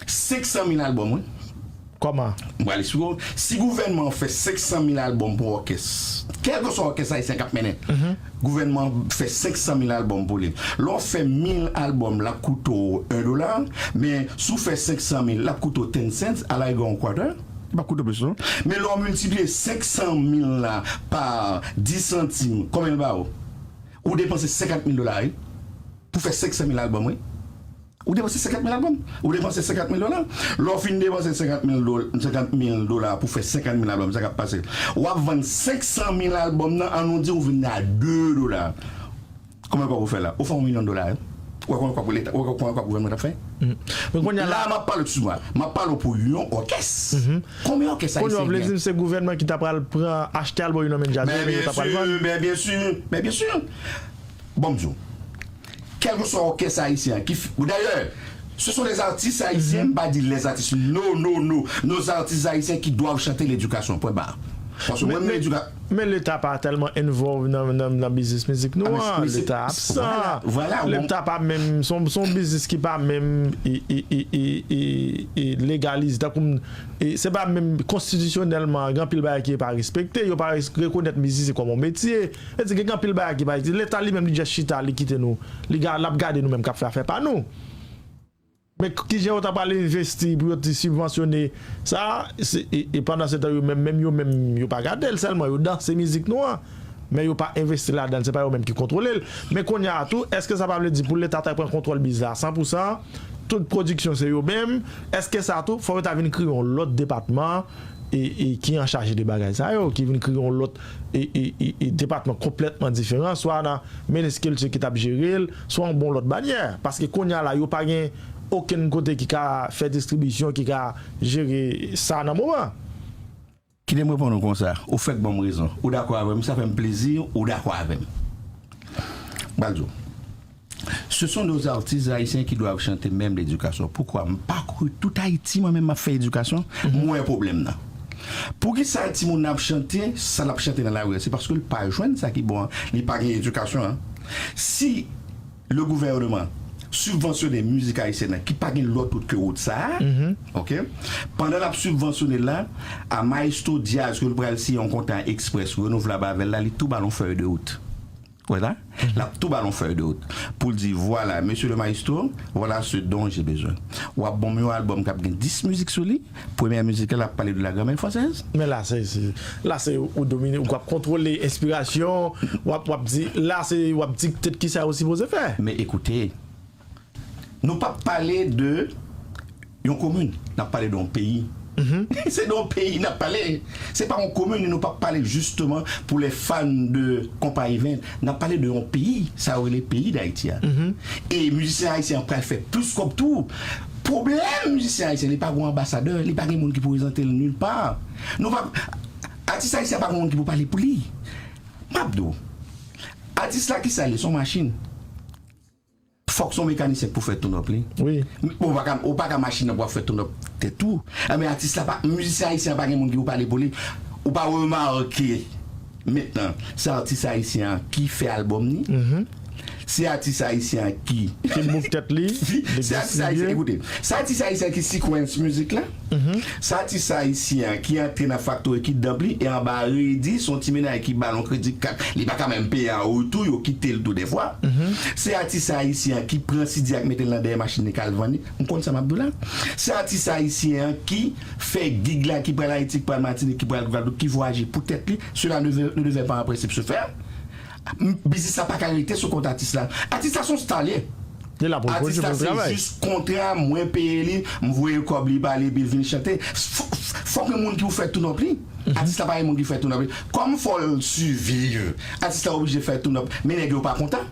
senk san mil albòm, wi. Kòman? M pral eksplike w. Si gouvènman an fè senk san mil albòm pou òkès, kèlkeswa òkès ayisyen k ap mennen, gouvènman an fè senk san mil albòm pou li. Lè w fè mil albòm, l ap koute w en dola, men si w fè senk san mil, l ap koute w ten cents, a la rigueur yon quarter, li p ap koute w plis, non. Men lè w miltipliye senk san mil la pa dis santim, konbyen l ba ou? Ou depanse senkant mil dola, wi, pou fè senk san mil albòm, wi. Ou depanse senkant mil albòm. Ou depanse senkant mil dola. Lè w fin depanse senkant mil do-, senkant mil dola pou fè senkant mil albòm, sa k ap pase? W ap vann senk san mil albòm nan, ann nou di ou vin a de dola. Konbyen kòb ou fè la? Ou fè yon milyon dola, wi. Ou wè konbyen kòb Leta, ou wè konbyen kòb gouvènman t ap fè? Men kounye a la, la, m ap pale w, ekskize m, m ap pale w pou yon òkès. Konbyen òkès ayisyen gen? Kounye a, w vle di m se gouvènman ki ta pral pran, achte albòm yo nan men djaz yo, men yo ta pral vann? Men byen si, men byen si. Bon, m di w, kèlkeswa òkès ayisyen an ki f-, dayè, ce sont les artistes haïtiens, m pa di les artistes, no, no, no, nos artistes haïtiens qui doivent chanter l'éducation, point barre. Paske mwen, men, men, men Leta pa tèlman involve nan, nan, nan biznis mizik nou an. Leta absan. Leta pa menm, se yon, se yon biznis ki pa menm, e, e, legalize, tankou m, e, se pa menm konstitisyonèlman, gen anpil bagay ki pa respekte, yo pa res-, rekonèt mizisyen kòm yon metye. Sa vle di, gen anpil bagay ki pa egziste. Leta li menm, li just chita, li kite nou. Li ga-, l ap gade nou menm k ap fè afè pa nou. Men k-, kijan yo ta pral envesti pou yo te sibvansyone sa? Se, e, e pandan se tan, yo menm, menm yo menm, yo pa gade l sèlman, yo danse mizik nou an. Men yo pa envesti ladan l, se pa yo menm ki kontwole l. Men kounye a tou, èske sa pa vle di pou Leta ta pran kontwòl biznis la a san pou san, tout pwodiksyon se yo menm? Èske sa tou, fò yo ta vin kreye yon lòt depatman e, e ki an chaj de bagay sa yo, ki vin kreye yon lòt, e, e, e, e depatman konplètman diferan, swa nan minis kilti ki t ap jere l, swa yon bon lòt banyè? Paske kounye a la, yo pa gen okenn kote ki ka fè distribisyon, ki ka jere sa nan moman. Kite m reponn ou konsa, ou fèk ban m rezon. Ou dakò avè m, sa fè m plezi, ou dakò avè m. M pral di w. Ce sont nos artistes haïtiens qui doivent chanter même l'éducation. Poukwa? M pakouri tout Ayiti, mwen menm, m ap fè edikasyon, m wè pwoblèm nan. Poukisa timoun nan ap chante, sa l ap chante nan lari a? Se paske l pa jwenn sa ki bon an. Li pa gen edikasyon an. Si le gouvernement sibvansyone mizik ayisyèn nan, ki pa gen lòt wout ke wout sa a, ok? Pandan l ap sibvansyone l la, a Maestro Diaz ke l pral siyen yon kontra eksprès renouvlab avè l la, li tou ba l yon fèy de wout. Wè la? L ap tou ba l yon fèy de wout pou l di, vwala, mesye le maestro, vwala ce dont j'ai besoin. W ap ban m yon albòm k ap gen dis mizik sou li. Premyè mizik la, l ap pale de la grammaire française. Men la, se, se, la, se ou domine, ou ap kontwole enspirasyon, w ap, w ap di, la, se, w ap dikte kisa yo sipoze fè. Men ekoute, nou p ap pale de yon komin, n ap pale de yon peyi. Se de yon peyi n ap pale. Se pa yon komin, nou p ap pale justement pour les fans de Konpa Event. N ap pale de yon peyi, sa yo rele peyi Dayiti a. E mizisyen ayisyen an pral fè plis kòb tou. Pwoblèm mizisyen ayisyen, li pa gen yon anbasadè, li pa gen moun ki pou prezante l nil pa. Nou pa, atis ayisyen pa gen moun ki pou pale pou li. M ap di w, atis la ki sa l ye, se yon machin. Fòk se yon mekanisyen pou fè tune-up li. Wi. Bon, ou pa ka, ou pa ka machin nan pou ap fè tune-up tèt ou. Enben, atis la pa, mizisyen ayisyen an pa gen moun ki pou pale pou li. Ou pa remake mentnan, se atis ayisyen an ki fè albòm ni. Se atis ayisyen an ki Ki move tèt li, li se atis ayisyen, ekoute, se atis ayisyen ki sequence mizik la. Se atis ayisyen an ki antre nan factory, ki dump li, e anba redi, se yon ti mennaj ki ba l yon kredi kat. Li pa ka menm peye an retou, yo kite l tou dèfwa. Se atis ayisyen an ki pran C D a, k mete l nan dèyè machin li, k al vann li. M konn sa m ap di w la. Se atis ayisyen an ki fè gig la, ki pral Ayiti, ki pral Matinik, ki pral Gwadloup, ki vwayaje pou tèt li. Cela ne, ne devait pas en principe se faire. M, biznis la pa ka rete sou kont atis la. Atis la se yon star li ye. Li la pou l pwodui, pou l travay. Atis la se jis kontra, mwen peye li, m voye kòb li ba li, epi l vin chante. F-, f-, fòk gen moun ki pou fè tune-up li. Atis la pa gen moun ki fè tune-up li. Kòm fò l siviv, atis la oblije fè tune-up. Men nèg yo pa kontan.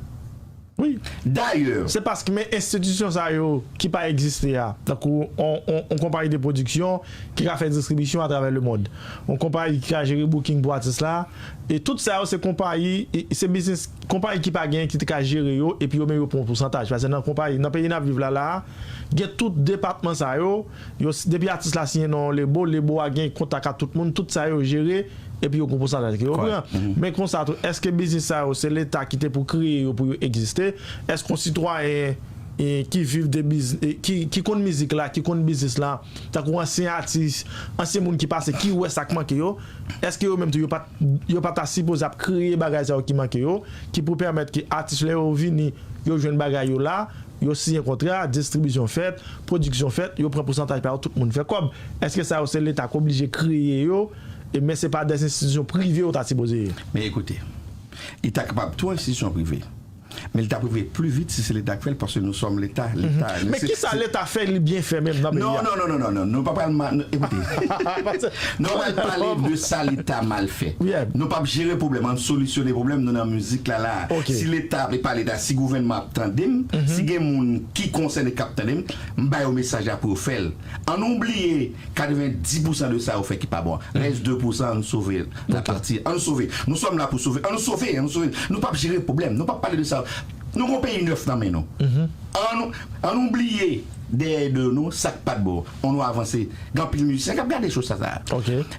Wi. Dayè. Se paske men enstitisyon sa yo ki pa egziste a, tankou on, on, on konpayi de pwodiksyon ki ka fè distribisyon atravè lemonn, on konpayi ki ka jere booking pou atis la, e tout sa yo se konpayi, e se biznis, konpayi ki pa genyen ki te ka jere yo, epi yo menm yo pran yon pousantaj. Paske nan konpayi, nan peyi n ap viv la, la a, gen tout depatman sa yo, yo, depi atis la siyen nan yon lebo, lebo a gen kontak ak tout moun, tout sa yo jere, epi yo gen pousantaj ke yo pran. Men konsa tou, èske biznis sa yo, se Leta ki te pou kreye yo pou yo egziste? Èske yon sitwayen, e, ki viv de biz-, e, ki, ki konn mizik la, ki konn biznis la, tankou ansyen atis, ansyen moun ki pase, ki wè sa k manke yo, èske yo menm tou, yo pa t, yo pa ta sipoze ap kreye bagay sa yo ki manke yo, ki pou pèmèt ke atis, lè yo vini, yo jwenn bagay yo la, yo siyen kontra, distribisyon fèt, pwodiksyon fèt, yo pran pousantaj pa yo, tout moun fè kòb. Èske sa yo se Leta k oblije kreye yo, e men se pa de enstitisyon prive yo ta sipoze ye? Men ekoute, li ta kapab tou enstitisyon prive. Men li ta prive pli vit si se Leta k fè l, paske nou sòm Leta, Leta. Men kisa Leta fè li byen fè menm nan peyi a? Non, non, non, non, non, non, nou pa pral ma-, nou, ekoute. Nou pral pale de sa Leta mal fè. Nou p ap jere pwoblèm, ann solisyone pwoblèm nou nan mizik la, la. Si Leta, e pa Leta, si gouvènman ap tande m, si gen moun ki konsène k ap tande m, m ba yo mesaj la pou yo fè l. Ann oubliye katrevendis pousan de sa yo fè ki pa bon. Rès de pousan, ann sove lapati. Ann sove. Nou sòm la pou sove. Ann sove, ann sove. Nou p ap jere pwoblèm. Nou p ap pale de sa. Nou gon peyi nèf nan men nou. Ann, ann oubliye dèyè de nou, sa k pa t bon. Ann nou avanse. Gen anpil mizisyen k ap gade cho sa, sa.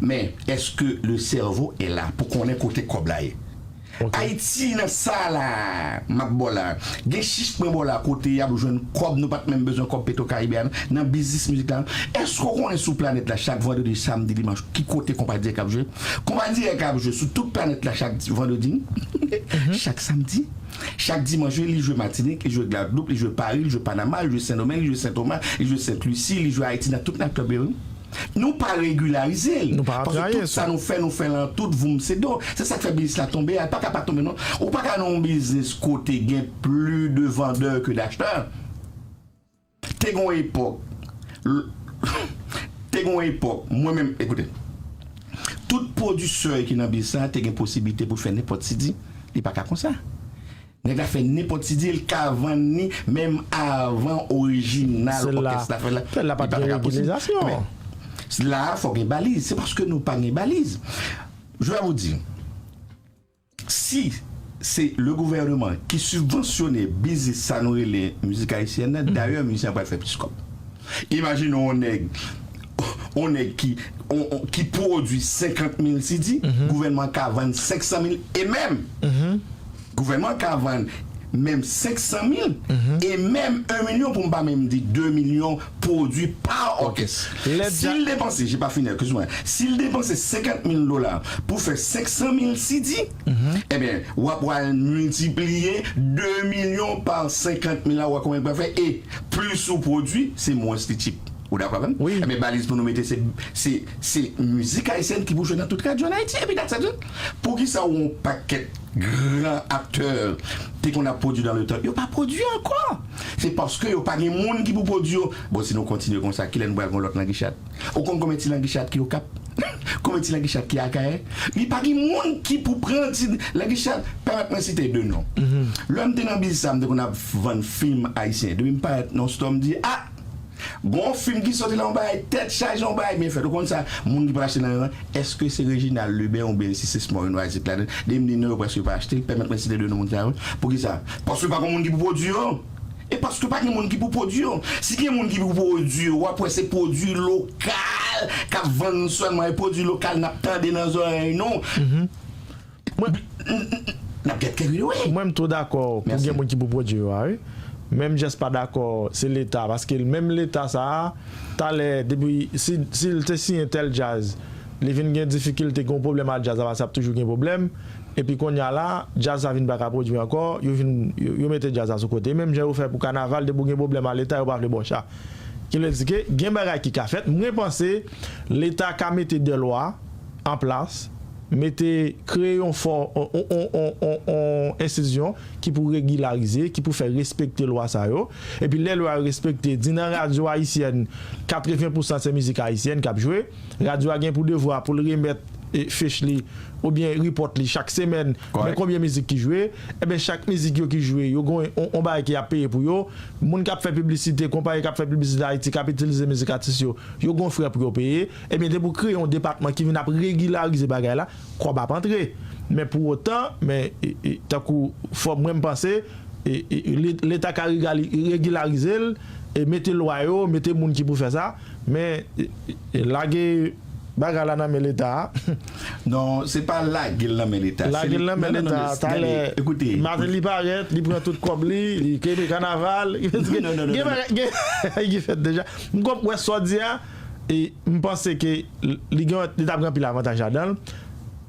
Men, èske le cerveau est là pou konnen kote kòb la ye? Ayiti nan sa la, m ap ba w la. Gen chich mwen ba w la kote y ap jwenn kòb, nou pa t menm bezwen kòb Petro Caribe a, nan biznis mizik la. Èske w konnen sou planèt la, chak vandredi, samdi, dimanch, ki kote Konpa Dirèk ap jwe? Konpa Dirèk ap jwe sou tout planèt la chak di-, vandredi, chak samdi, chak dimanch, wi, li jwe Matinik, li jwe Gwadloup, li jwe Pari, li jwe Panama, li jwe Sendomeng, li jwe Sentoma, li jwe Sent Lisi, li jwe Ayiti, nan tout naytklèb yo, wi. Nou pa regilarize l. Paske tout sa nou fè, nou fè l an tout voum se do. Se sa k fè biznis la tonbe a. L pa ka pa tonbe, non. Ou pa ka nan yon biznis kote gen plis de vandè ke dachtè. Te gen yon epòk, l-, te gen yon epòk, mwen menm, ekoute, tout pwodisè ki nan biznis la te gen posiblite pou l fè nenpòt si di. Li pa ka konsa. Nèg la fè nenpòt si di, l ka vann li menm avan orijinal òkès la fè la. Li pa ta ka posib. Men, la a, fò gen baliz. Se paske nou pa gen baliz. Je vais vous dire, si se le gouvernement ki sibvansyone biznis sa nou rele mizik ayisyèn nan. Dayè, mizisyen an pral fè plis kòb. Imajine yon nèg, yon nèg ki, on, on, ki pwodui senkant mil C D, gouvènman ka vann senk san mil e menm. Gouvènman ka vann menm senk san mil e menm en milyon, pou m pa menm di de milyon pwodui pa òkès. Si l depanse, j'ai pas fini, excuse-moi, si l depanse senkant mil dola pou fè senk san mil C D, ebyen, w ap pral miltipliye de milyon pa senkant mil la, w wè konbyen l pral fè, e plis ou pwodui, se mwens li tchip. Ou dakò avè m? Wi. Ebyen, baliz pou nou mete, se, se, se mizik ayisyèn ki pou jwe nan tout radyo an Ayiti, epi that's it. Poukisa yon pakèt gran aktè te konn ap pwodui dans le temps, yo pa pwodui ankò? Se paske yo pa gen moun ki pou pwodui yo. Bon, si nou kontinye konsa, kilè nou pral gen lòt Langi Chat? Ou konn konbyen ti Langi Chat ki Okap? Konbyen ti Langi Chat ki Akayè? Li pa gen moun ki pou pran ti Langi Chat. Pèmèt mwen site de non. Lè m te nan biznis sa, m te konn ap vann fim ayisyen. Depi m parèt nan yon stò, m di, a! Gon fim ki soti la, yon bagay tèt chaje, yon bagay byen fèt. Ou konn sa, moun ki pral achte nan yo, èske se Reginald Lubin oubyen si se Smoreen Wazit ladan? Depi m di non, yo prèske pa achte. Pèmèt mwen site de non moun sa yo. Poukisa? Paske pa gon moun ki pou pwodui yo. E paske pa gen moun ki pou pwodui yo. Si gen moun ki pou pwodui yo, w ap wè se pwodui lokal k ap vann sèlman, e pwodui lokal n ap tande nan zòrèy nou. Mwen, n ap gèt kèk videyo, wi. Mwen, m tou dakò pou gen moun ki pou pwodui yo a, wi. Men m jis pa dakò, se Leta, paske menm Leta sa a, talè, depi, si, si l te siyen tèl djaz, li vin gen difikilte, gen yon pwoblèm ak djaz la, paske ap toujou gen pwoblèm. Epi kounye a la, djaz sa vin pa ka pwodui ankò, yo vin, yo, yo mete djaz la sou kote. Menm jan yo fè pou kanaval, depi w gen pwoblèm ak Leta, yo pa vle ba w cha. Ki vle di ke gen bagay ki ka fèt. Mwen panse Leta ka mete de lwa an plas, mete, kreye yon fò, on, on, on, on, on, on enstitisyon ki pou regilarize, ki pou fè respekte lwa sa yo. Epi lè lwa yo respekte, di nan radyo ayisyèn, katreven pousan se mizik ayisyèn k ap jwe. Radyo a gen pou devwa pou l remèt, e, fich li oubyen repòt li chak semèn, men konbyen mizik ki jwe. Ebyen, chak mizik yo ki jwe, yo gen yon, yon bagay ki ap peye pou yo. Moun k ap fè piblisite, konpayi k ap fè piblisite Ayiti, k ap itilize mizik atis yo, yo gen yon frè pou yo peye. Ebyen, depi w kreye yon depatman ki vin ap regilarize bagay la, kòb ap antre. Men pou otan, men, e, e, tankou fò mwen m panse, e, e, le-, Leta ka regali-, regilarize l, e mete lwa yo, mete moun ki pou fè sa, men, e, e, e lage bagay la nan men Leta a. Non, se pa lage l nan men Leta. Lage l nan men Leta a, talè, Martelly parèt, li pran tout kòb li, li kenbe kanaval. Non, non, non, non, non. Gen bagay, gen bagay ki fèt deja. M konp-, wè sa w di a, e m panse ke li gen, li t ap gen anpil avantaj ladan l.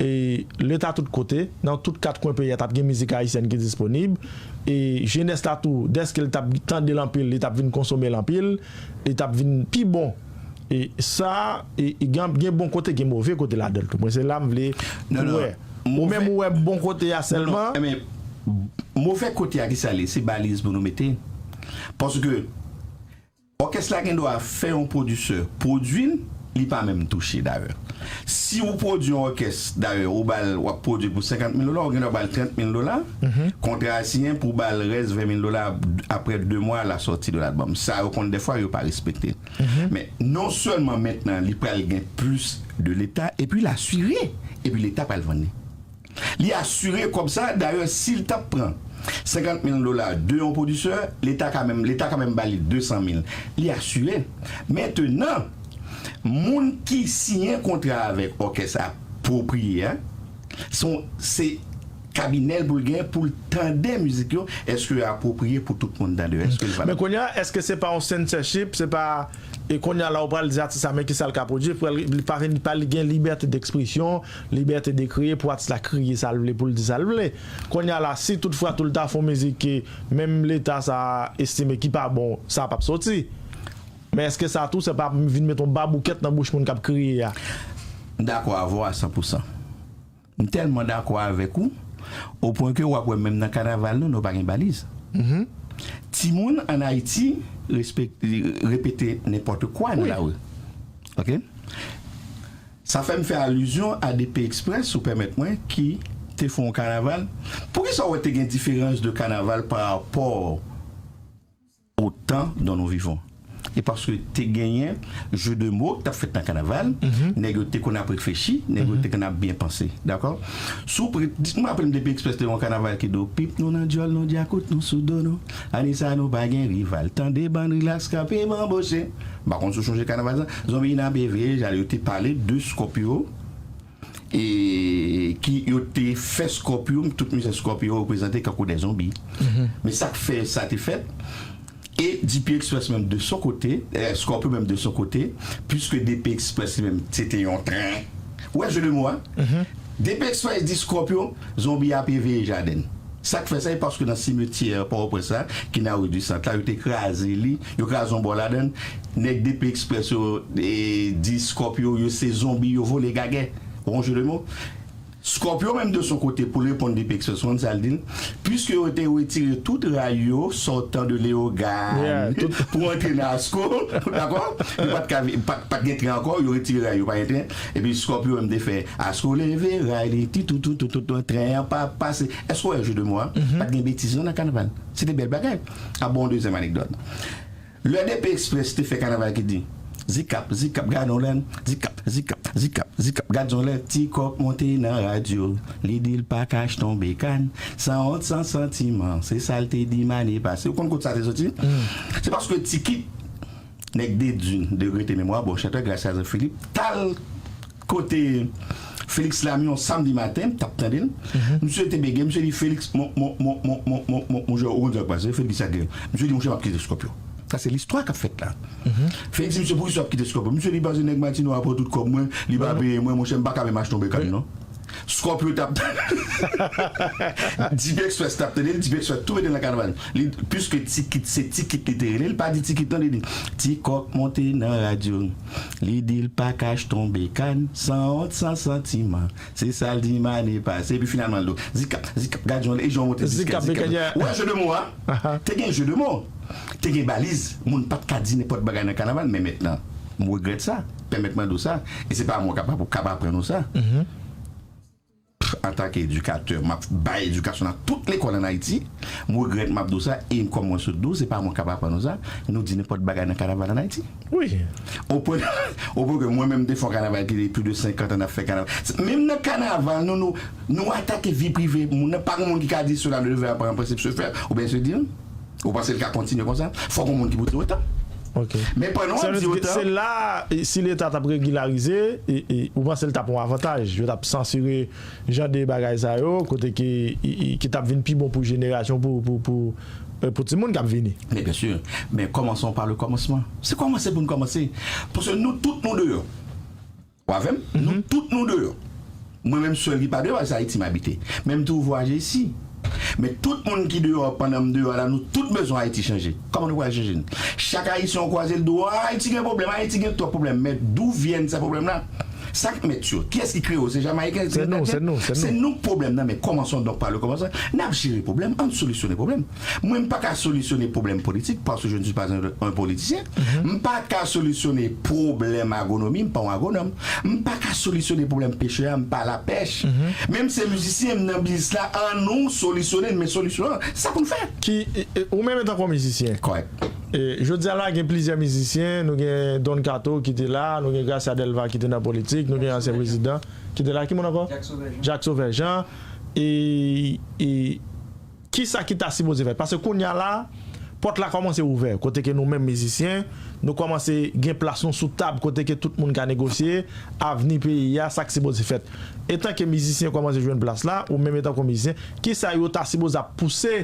E Leta tout kote, nan tout kat kwen peyi a, t ap gen mizik ayisyèn ki disponib. E jenès la tou, dèske li t ap tande l anpil, li t ap vin konsome l anpil, li t ap vin pi bon. E sa, e, e gen, gen bon kote, gen move kote ladan l tou. Mwen, se la m vle wè. Ou menm ou wè bon kote a sèlman? Non, men move kote a ki sa l ye? Se baliz pou nou mete. Paske òkès la gen dwa fè yon pwodisè pwodui l, li pa menm touche dayè. Si ou pwodui yon òkès, dayè, ou ba l, w ap pwodui l pou senkant mil dola, ou gen dwa ba l trant mil dola, kontra a siyen pou w ba l rès ven mil dola aprè de mwa la sòti de lalbòm. Sa yo konn dèfwa yo pa respekte. Men non sèlman mentnan li pral gen plis de Leta, epi l asire, epi Leta pral vann li. Li asire kòb sa, dayè, si l t ap pran senkant mil dola de yon pwodisè, Leta ka menm, Leta ka menm ba li de san mil. Li asire. Mentnan, moun ki siyen kontra avèk òkès apwopriye a, se yon, se kabinè l pou l gen pou l tande mizik yo, èske yo apwopriye pou tout moun tande yo, èske l valab? Men kounye a, èske se pa yon censorship, se pa E kounye a la, ou pral di atis la, men kisa l ka pwodui, pral, li pa vin, pa li gen libète dekspresyon, libète de kreye pou atis la kreye sa l vle, pou l di sa l vle. Kounye a la, si tout fwa tou l ta fè yon mizik ke menm Leta sa a estime ki pa bon, sa p ap soti. Men èske sa tou, se pa vin met yon baboukèt nan bouch moun k ap kreye a? M dakò avè w a san pou san. M tèlman dakò avèk ou, o pwen ke w ap wè menm nan kanaval nou, nou pa gen baliz. Timoun ann Ayiti respek-, repete nenpòt kwa nan lari. Oke? Sa fè m fè alizyon a D P Express, ou pèmèt mwen, ki te fè yon kanaval. Poukisa w wè te gen diferans de kanaval pa rapò au temps dont nous vivons? E paske te genyen jeu de mots k t ap fèt nan kanaval, nèg yo te konn ap reflechi, nèg yo te konn ap byen panse, dakò? Si w pre, di, m raple m D P Express te yon kanaval ki di w, pip nou nan djòl nou, djakout nou sou do nou. Ane sa nou pa gen rival, tande bann rilas k ap banboche. M pa konn si w chonje kanaval sa. Zonbi nan P V, yo te pale de Scorpio, e ki yo te fè Scorpio, tout mizè Scorpio reprezante kankou de zonbi. Men sa k fè sa te fèt, e D P Express menm de son kote, eh, Scorpio menm de son kote, puiske D P Express li menm se te yon tren. Ou wè jeu de mots a? D P Express di Scorpio, zonbi a P V jaden. Sa k fè sa, e paske nan simetyè Pòtoprens la, ki nan rue du Centre la, yo te kraze li, yo kraze yon bò ladan l. Nèg D P Express yo, e, di Scorpio, yo se zonbi, yo vole gagè. Ou wè yon jeu de mots? Scorpio menm de son kote, pou l reponn D P Express, ou konn sa l di l? Puiske yo te retire tout ray yo, sortant de Léogâne, pou antre nan Asko, dakò? Yo pa t ka vi-, pa, pa t gen tren ankò, yo retire ray yo, pa gen tren. Epi Scorpio menm te fè Asko leve ray li, ti tou tou tou tou tou, tren an pa pase. Èske w wè jeu de mots a? Pa t gen betiz non nan kanaval. Se te bèl bagay. A bon, dezyèm anekdòt. Lè D P Express te fè kanaval ki di, zikap, zikap, gad yon lè, zikap, zikap, zikap, zikap, gad yon lè, Ti Kòk monte nan radyo, li di l pa ka achte yon bekàn, san wont, san santiman, se sa l te di m ane pase. Ou konn kote sa te soti? Se paske Ti Kit, nèg de Dune, de rete memwa, bon chantè, Gracia Jean Philippe, t al kote Félix Lamy yon samdi maten, m t ap tande l. Misye te bege, misye di, Félix, mon, mon, mon, mon, mon, mon, mon, monchè, ou konn sa k pase, Félix sa k gen. Misye di, monchè, m ap kite Scorpio. Sa se listwa k ap fèt la. Félix di, misye, poukisa w ap kite Scorpio? Misye di, paske nèg Matino a pran tout kòb mwen, li pa peye mwen, monchè, m pa ka menm achte yon bekàn, non. Scorpio t ap D P Express t ap tande l, D P Express tou mete l nan kanaval. Li, piske Ti Kit, se Ti Kit li te rele, li pa di Ti Kit non, li di, Ti Kòk monte nan radyo, li di l pa ka achte yon bekàn, san wont, san santiman, se sa l di m ane pase, epi finalman l di w, zikap, zikap, gad jan, e jan w monte zikap, zikap. Ou wè jeu de mots a? Te gen jeu de mots. Te gen baliz. Moun pa t ka di nenpòt bagay nan kanaval, men mentnan, m regrèt sa. Pèmèt mwen di w sa. E se pa mwen k ap, k ap aprann ou sa. Antanke edikatè, m ap bay edikasyon nan tout lekòl ann Ayiti. M regrèt m ap di w sa, e kòm mwen sot di w, se pa mwen k ap aprann nou sa, nou di nenpòt bagay nan kanaval ann Ayiti. Wi. Au point, au point que mwen menm m te fè yon kanaval ki te plis de senkant an n ap fè kanaval. Menm nan kanaval, nou, nou, nou atake vi prive moun nan, pa gen moun ki ka di cela ne devrait pas en principe se faire, oubyen se dire. Ou panse l ka kontinye konsa? Fòk yon moun ki pou di otan. Men pandan w ap di otan. Se la, e, si Leta t ap regilarize, e, e, ou panse l t ap yon avantaj? Yo t ap sansire jan de bagay sa yo, kote ki, i, i, ki t ap vin pi bon pou jenerasyon, pou, pou, pou, e, pou timoun k ap vini. Men byen si. Men commençons par le commencement. Se kòmanse pou n kòmanse. Paske nou tout nou deyò. Ou avè m? Nou tout nou deyò. Mwen menm sèl ki pa deyò, se Ayiti m abite. Men m toujou vwayaje isi. Men tout moun ki deyò, pandan m deyò la, nou tout bezwen Ayiti chanje. Kòman nou pral chanje l? Chak Ayisyen w kwaze l di w, Ayiti gen pwoblèm, Ayiti gen twòp pwoblèm. Men d'où viennent ces problèmes-là? Sa k mèt yo? Kiyès ki kreye yo? Se Jamayiken? Se nou, se nou, se nou. Se nou k pwoblèm nan, men commençons donc par le commencement. N ap jere pwoblèm, ann solisyone pwoblèm. Mwen, m pa ka solisyone pwoblèm politik, paske je ne suis pas un, un politicien. M pa ka solisyone pwoblèm agwonomi, m pa yon agwonòm. M pa ka solisyone pwoblèm pechè a, m pa lapèch. Menm se mizisyen, m nan biznis la, ann nou solisyone l, men solisyon an, sa pou n fè. Ki, e, e, ou menm etankou mizisyen. Kòrèk. E, jodi a la, gen plizyè mizisyen, nou gen Don Kato ki te la, nou gen Gracia Delva ki te nan politik, nou gen ansyen prezidan ki te la, ki moun ankò? Jack Sauvè Jean. Jack Sauvè Jean. E, e, Kisa ki ta sipoze fèt? Paske kounye a la, pòt la kòmanse ouvè, kote ke nou menm mizisyen, nou kòmanse gen plas nou sou tab, kote ke tout moun ka negosye avni peyi a, sa k sipoze fèt. Etan ke mizisyen kòmanse jwenn plas la, ou menm etan ke mizisyen, kisa yo ta sipoze ap pouse,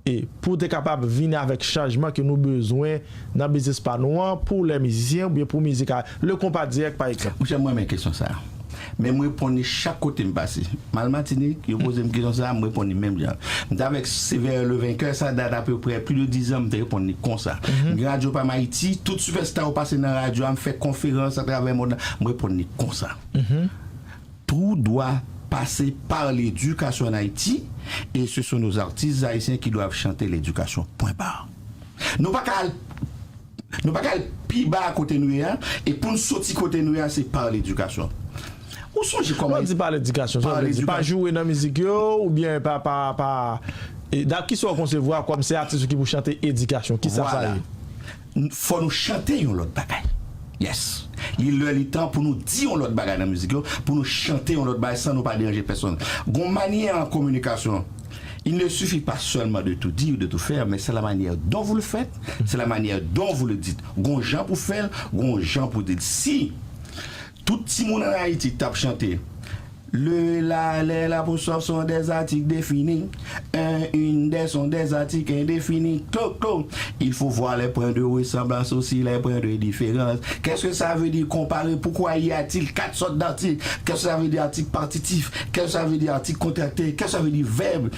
e, pou te kapab vini avèk chanjman ke nou bezwen nan biznis pa nou an, pou lè mizisyen, oubyen pou mizik a, le konpa dirèk, pa egzanp? Monchè, mwen renmen kesyon sa a. Men m reponn li chak kote m pase. M al Matinik, yo poze m kesyon sa a, m reponn li menm jan. M t avèk Sévère le Vainqueur, sa dat apeprè plis de diz an, m te reponn li konsa. M gen Radyo Pam Ayiti, tout sipèsta yo pase nan radyo a, m fè konferans atravè mond lan, m reponn li konsa. Tout doit passer par l'éducation en Haïti, et ce sont nos artistes haïtiens qui doivent chanter l'éducation. Point barre. Nou pa ka al Nou pa ka al pi ba kote nou ye a, e pou n soti kote nou ye a, se pa ledikasyon. Ou sonje kòman. Lè w di pa ledikasyon, sa w vle di pa joure nan mizik yo, oubyen pa, pa, pa, e, da, kisa w konsevwa kòm se atis ou ki pou chante edikasyon? Kisa sa ye? Fò nou chante yon lòt bagay. Yes. Li lè, li tan pou nou di yon lòt bagay nan mizik yo, pou nou chante yon lòt bagay san nou pa deranje pèsonn. Gon manyè an kominikasyon. Il ne suffit pas seulement de tout dire, de tout faire, mais c'est la manière dont vous le faites, c'est la manière dont vous le dites. Gon jan pou fè l, gon jan pou di l. Si tout timoun an Ayiti t ap chante, le, la, les, l'apostrophe sont des articles définis. Un, une, des sont des articles indéfinis. Klo, klo. Il faut voir les points de ressemblance aussi, les points de différence. Qu'est-ce que ça veut dire comparer? Pourquoi y a-t-il quatre sortes d'articles? Qu'est-ce que ça veut dire article partitif? Qu'est-ce que ça veut dire article contracté? Qu'est-ce que ça veut dire verbe?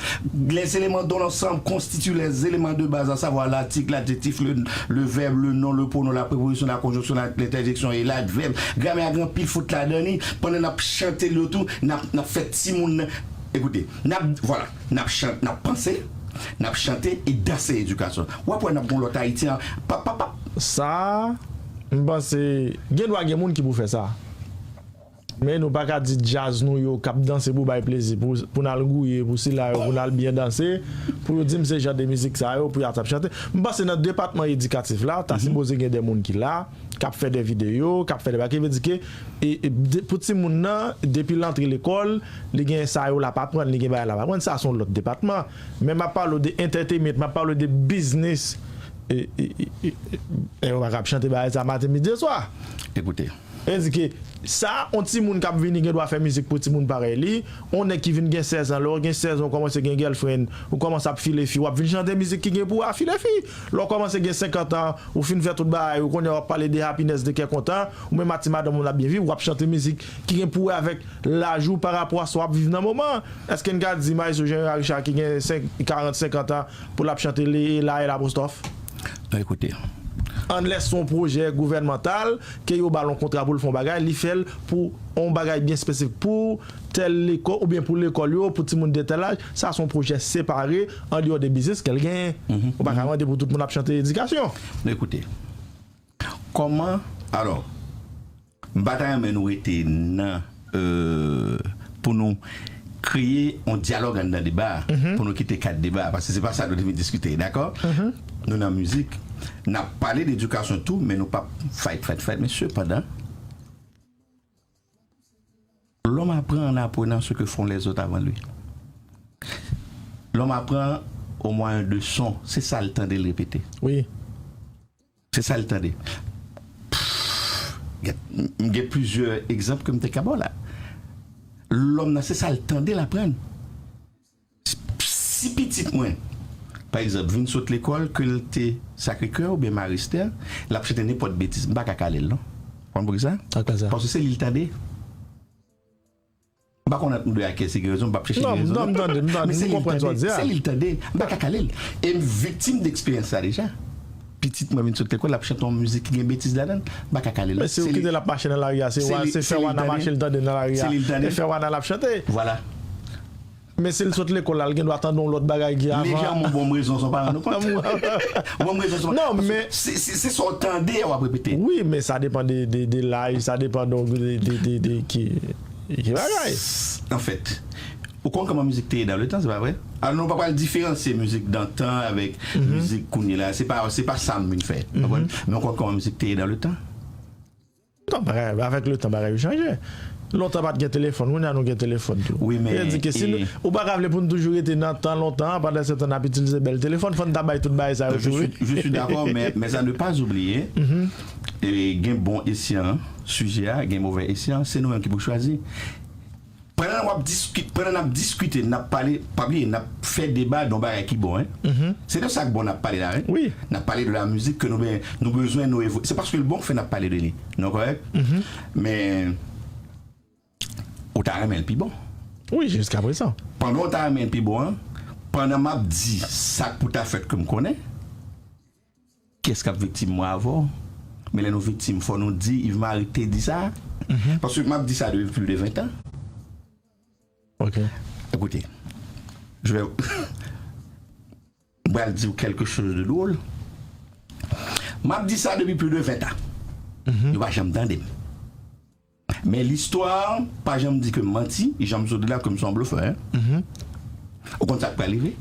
Les éléments dont l'ensemble constitue les éléments de base, à savoir l'article, l'adjectif, le, le verbe, le nom, le pronom, la préposition, la conjonction, la, l'interjection et l'adverbe. Gramè a gen anpil fot ladan li. Pandan n ap chante l yo tou, n ap, n ap fè timoun nan, ekoute, n ap, vwala, n ap chante, n ap panse, n ap chante e danse edikasyon. W ap wè n ap gen lòt Ayiti an, pap, pap, pap. Sa, m panse, gen dwa gen moun ki pou fè sa. Men nou pa ka di djaz nou yo k ap danse pou bay plezi, pou, pou n al gouye, pou sila yo, pou n al byen danse, pou yo di m se jan de mizik sa yo, pou y a t ap chante. M panse nan depatman edikatif la, ta sipoze gen de moun ki la, k ap fè de videyo, k ap fè de bagay, ki vle di ke, e, e, de, pou timoun nan, depi l antre lekòl, li gen sa yo l ap aprann, li gen bagay l ap aprann, sa se yon lòt depatman. Men m ap pale w de entertainment, m ap pale w de biznis. E, e, e, e, e, e yo pa ka ap chante bagay sa maten, midi, e swa. Ekoute. E di ke sa, yon timoun k ap vini gen dwa fè mizik pou timoun parèy li, yon nèg ki vin gen sèz an, lè w gen sèz an, ou kòmanse gen girlfriend, ou kòmanse ap file fi, w ap vin chante mizik ki gen pou afile fi. Lè w kòmanse gen senkant an, ou fin fè tout bagay, ou konnen w ap pale de happiness, de kè kontan, ou menm ak ti madanm ou n ap byen viv, w ap chante mizik ki gen pou wè avèk laj ou pa rapò a sa w ap viv nan moman an. Èske n ka di Maestro Jean Richard ki gen senk, karant, senkant an pou l ap chante le, la, e, l'apostrophe? Non, ekoute. Unless se yon pwojè gouvènmantal, ke yo ba l yon kontra pou l fè yon bagay, li fè l pou yon bagay byen espesifik, pou tèl lekòl, oubyen pou lekòl yo, pou timoun de tèl laj, sa se yon pwojè separe, andeyò de biznis ke l genyen. Ou pa ka mande pou tout moun ap chante edikasyon. Non, ekoute. Kòman, alò, m pa ta renmen nou rete nan, euh, pou nou kreye yon dyalòg anndan deba a, pou nou kite kad deba a, paske se pa sa nou te vin diskite, dakò? Nou nan mizik, n ap pale de edikasyon tou, men nou p ap fight, fight, fight, men sepandan, l'homme apprend en apprenant ce que font les autres avant lui. L'homme apprend au moyen de son, se sa l tande l repete. Wi. Se sa l tande. Pff, m gen plizyè egzanp ke m te ka ba w la. Lòm nan, se sa l tande l aprann. Si pitit mwen, pa egzanp, vin sot lekòl, ke l te Sacré-Cœur oubyen Marie Esther, l ap chante nenpòt betiz, m pa ka kale l, non. Ou konn poukisa? Paske se li l tande. M pa konn ant nou de a kiyès ki gen rezon, m p ap chèche gen rezon. Non, m tande, m tande, m konprann sa w di a. Se li l tande, m pa ka kale l. E m viktim de eksperyans sa deja. Pitit mwen vin sot lekòl, l ap chante yon mizik ki gen betiz ladan l, m pa ka kale l. Men si w kite l ap mache nan lari a, se fè wana mache l tande nan lari a. E fè wana l ap chante. Vwala. Men si l sot lekòl la, l gen dwa tande yon lòt bagay ki avan. Lejanman, bon, m rezon san w pa rann ou kont. Bon, m rezon san w pa. Non, men se, se, se sa w tande a w ap repete. Wi, men sa depann de, de, de laj, sa depann de, de, de, de, de ki, ki bagay. Anfèt, ou konn kòman mizik te ye dan le tan, se pa vre? Alò, nou pa pral diferansye mizik dantan avèk mizik kounye la. Se pa, se pa sa m vin fè. Ou konprann? Men ou konn kòman mizik te ye dan le tan? Non, bagay, avèk letan, bagay yo chanje. Lontan pa t gen telefòn, kounye a nou gen telefòn tou. Wi, men, vle di ke si nou, ou pa ka vle pou n toujou rete nan tan lontan an, pandan se tan n ap itilize bèl telefòn, fò n ta bay tout bagay sa yo tou, wi. Je suis, je suis d'accord, mais, mais à ne pas oublier, e, gen bon esyan sijè a, gen movè esyan, se nou menm ki pou chwazi. Pandan w ap diskite, pandan n ap diskite, n ap pale, pa bliye, n ap fè deba de yon bagay ki bon, en. Se de sa k bon n ap pale la, en. Wi. N ap pale de la mizik ke nou, ben, nou bezwen, nou evo-, se paske l bon k fè n ap pale de li. Nou kòrèk? Men, ou ta renmen l pi bon. Wi, jiskaprezan. Pandan w ta renmen l pi bon an, pandan m ap di sa k pou ta fèt ke m konnen, kiyès k ap viktim mwen avè w? Men lè nou viktim, fò nou di, Yves Marie te di sa. Paske m ap di sa depi plis de ven tan. Ok. Écoutez, je vais, m pral di w quelque chose de drôle. M ap di sa depi plis de ven tan. Yo pa janm tande m. Men listwa pa janm di ke m manti, janm sot la ke m se yon blofè, en. Ou konn sa k pral rive?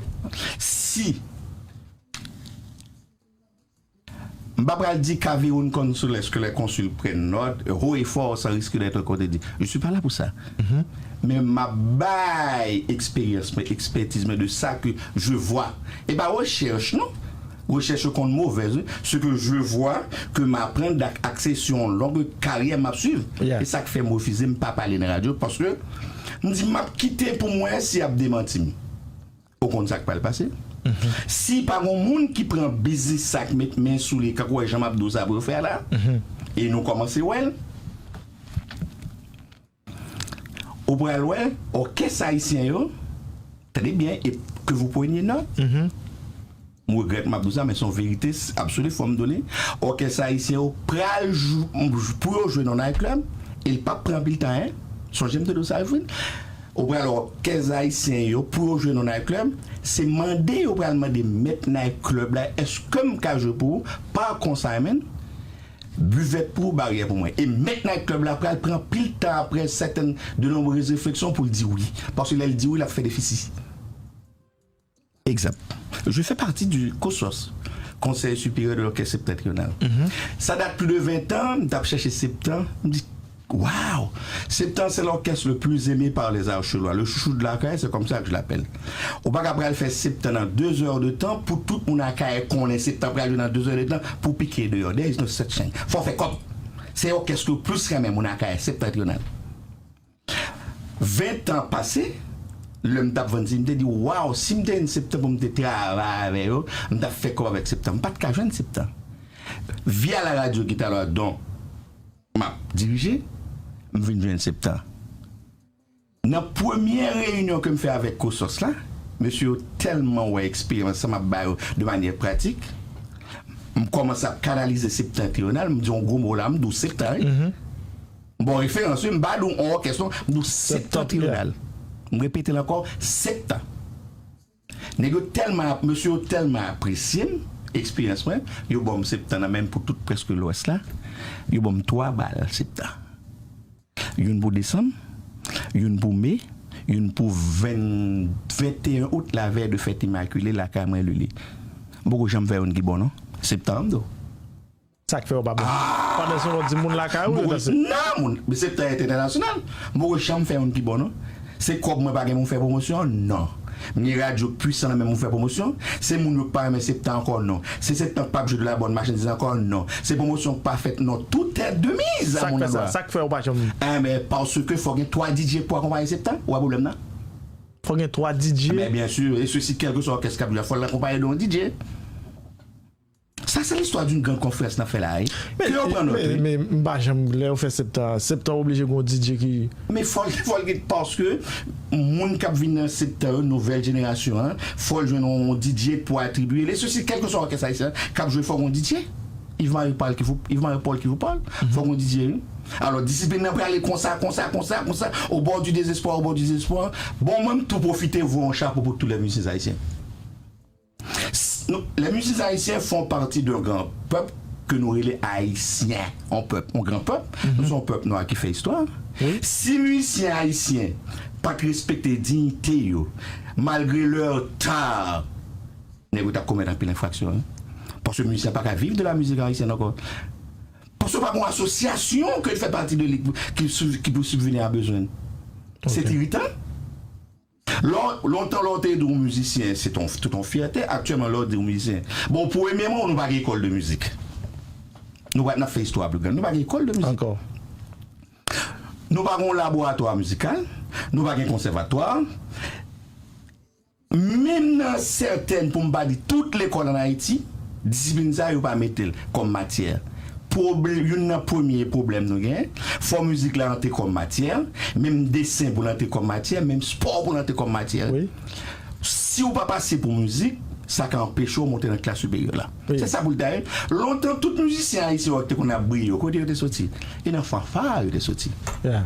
Si, m M pa pral di qu'avez-vous une consulesque, les consuls prennent note, haut et fort, sans risque d'être contredit. Je suis pas là pour ça. Men m ap bay eksperyans mwen, ekspertiz mwen de sa ke je vois. E pa rechèch, non. Rechèch yo konn movèz, wi. Ce que je vois, que m aprann dak aksè si yon long karyè m ap swiv. E sa k fè m refize, m pa pale nan radyo, paske m di m ap kite pou m wè si y ap demanti m. Ou konn sa k pral pase. Si pa gon moun ki pran biznis sa, k met men sou li, kankou wè jan m ap di w sa pou yo fè a la, e nou kòmanse wè l, ou pral wè òkès ayisyen yo, tande byen, e ke vous preniez note, m regrèt m ap di w sa, men se yon verite absoli, fò m di w li, òkès ayisyen yo pral jou, pou yo jwe nan night club, e l p ap pran anpil tan, en. Sonje m te di w sa, Evelyne. Ou pral wè òkès ayisyen yo, pou yo jwe nan night club, se mande yo pral mande mèt night club la, èske m ka jwe pou ou? Pa konsa, men bivèt pou ou, baryè pou mwen. E mèt night club la pral pran pil tan apre sètèn, de nombreuses réflexions pou l di wi. Paske lè l di wi, l ap fè defisi. Egzanp, je fais partie du COSOS, Conseil Supérieur de l'Orchestre Septentrional. Sa dat plis de ven tan, m t ap chèche Septan, m di, waw! Septan, c'est l'orchestre le plus aimé par les Archelois. Le chouchou de la Kayè, c'est comme ça que je l'appelle. Ou pa ka pral fè Septan nan de zè de tan pou tout moun Akayè konnen Septan pral jwe nan de zè de tan pou pike deyò. There is no such thing. Fò fè kòb. Se òkès ke plis renmen moun Akayè, Septentrional. Ven tan pase, lè m t ap vann di, m te di, waw, si m te jwenn Septan pou m te travay avè yo, m t ap fè kòb avèk Septan. M pa t ka jwenn Septan. Via la radio ki talè don m ap dirije, m vin jwenn Septan. Nan premyè reyinyon ke m fè avèk COSOS la, mesye yo tèlman wè eksperyans sa m ap ba yo de manyè pratik, m kòmanse ap kanalize Septentrional, m di yon gwo mo la, m di w Septan, wi. M ba w referans, wi, m pa di w yon òkès, non, m di w Septentrional. M repete l ankò, Septan. Nèg yo tèlman ap, mesye yo tèlman apresye m, eksperyans mwen, yo ban m Septan nan menm pou tout prèske Lwès la. Yo ban m twa bal Septan. Youn pou desanm, youn pou me, youn pou ven, venteyen out, lavèy de fèt Imakile, lakay mwen, Lili. M poko janm fè youn ki bon, non. Septan an m di w. Sa k fè w pa bon? Pandan se yon lòt di moun lakay ou yo danse. Non, moun, men Septan entènasyonal. M poko janm fè youn ki bon, non. Se kòb mwen pa gen pou m fè pwomosyon? Non. M gen radyo k pwisan nan men m pou fè pwomosyon? Se moun yo k pa renmen Septan ankò? Non. Se Septan k p ap jwe de la bòn machandiz ankò? Non. Se pwomosyon k pa fèt? Non. Tout est de mise à mon endroit. Sa k fè sa? Sa k fè ou pa janm... Enben, paske fò gen twa D J pou akonpaye Septan. Ou wè pwoblèm nan? Fò gen twa D J? Enben, byen si. E sesi, kèlkeswa òkès k ap jwe a, fò l akonpaye de yon D J. Ça, c'est l'histoire d'une grande conférence n ap fè la, wi. Ke yo pran nòt, wi. Men, men, m pa janm, lè yo fè Septan, Septan oblije gen yon D J ki... Men fò l, fò l gen, paske moun k ap vin nan Septan yo, nouvèl jenerasyon an, fò l jwenn yon D J pou atribiye. E sesi, kèlkeswa òkès ayisyen k ap jwe, fò gen yon D J. Yves Marie Paul ki pou, Yves Marie Paul ki pou Paul, fò gen yon D J, wi. Alò, disiplin nan prale konsa, konsa, konsa, konsa, au bord du désespoir, au bord du désespoir. Bon, mwen, m tou pwofite voye yon chapo pou tous les musiciens haïtiens. S-, nou, les musiciens haïtiens font partie d'un grand peuple ke nou rele Ayisyen. On pèp, on gran pèp. Nou se yon pèp nwa ki fè istwa. Si mizisyen ayisyen pa t respekte diyite yo, malgre leur talent, nèg yo t ap komèt anpil enfraksyon, wi. Paske mizisyen pa ka viv de la musique haïtienne ankò. Paske pa gen yon asosyasyon ke l fè pati de li ki, ki pou sibveni a bezwen l. Se iritan. Lè w, lontan, lè w te di yon mizisyen, se ton, tout yon fyète. Aktyèlman, lè w di yon mizisyen, bon, premyèman, nou pa gen ekòl de mizik. Nou pa, n ap fè istwa pli gran. Nou pa gen ekòl de mizik. Ankò. Nou pa gen yon laboratwa mizikal. Nou pa gen konsèvatwa. Menm nan sètèn, pou m pa di tout lekòl ann Ayiti, disiplin sa yo pa mete l kòm matyè. Pwoblè-, youn nan premye pwoblèm nou gen, fò mizik la antre kòm matyè, menm desen pou l antre kòm matyè, menm spò pou l antre kòm matyè. Wi. Si w pa pase pou mizik, sa ka anpeche w monte nan klas siperyè la. Wi. Se sa pou l ta ye. Lontan, tout mizisyen ayisyen yo ki te konn ap briye yo, kote yo te soti? E nan fanfa yo te soti. Yeah.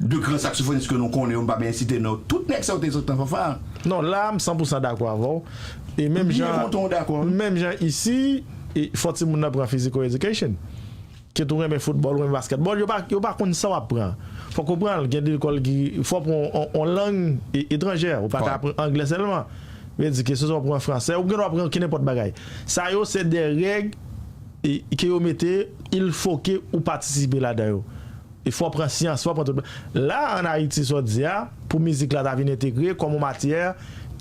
De gran saksofonis ke nou konnen yo, m pa bezwen site non, tout nèg sa yo te soti nan fanfa. Non, la, m san pou san dakò avè w. E menm jan, menm jan isi, e fò timoun nan pran physical education. Kit ou renmen foutbòl, ou renmen baskètbòl, yo pa, yo pa konn sa w ap pran. Fòk ou pran l, gen de lekòl ki, fò w pran on, on, on lang e-, etranjè, ou pa ka aprann anglè sèlman. Vle di ke se swa w pran fransè, ou gen dwa pran kenenpòt bagay. Sa yo se de règ e, ke yo mete, il faut que ou patisipe ladan yo. E fò pran syans, fò pran tout. La, ann Ayiti, sa w di a, pou mizik la ta vin entegre kòm yon matyè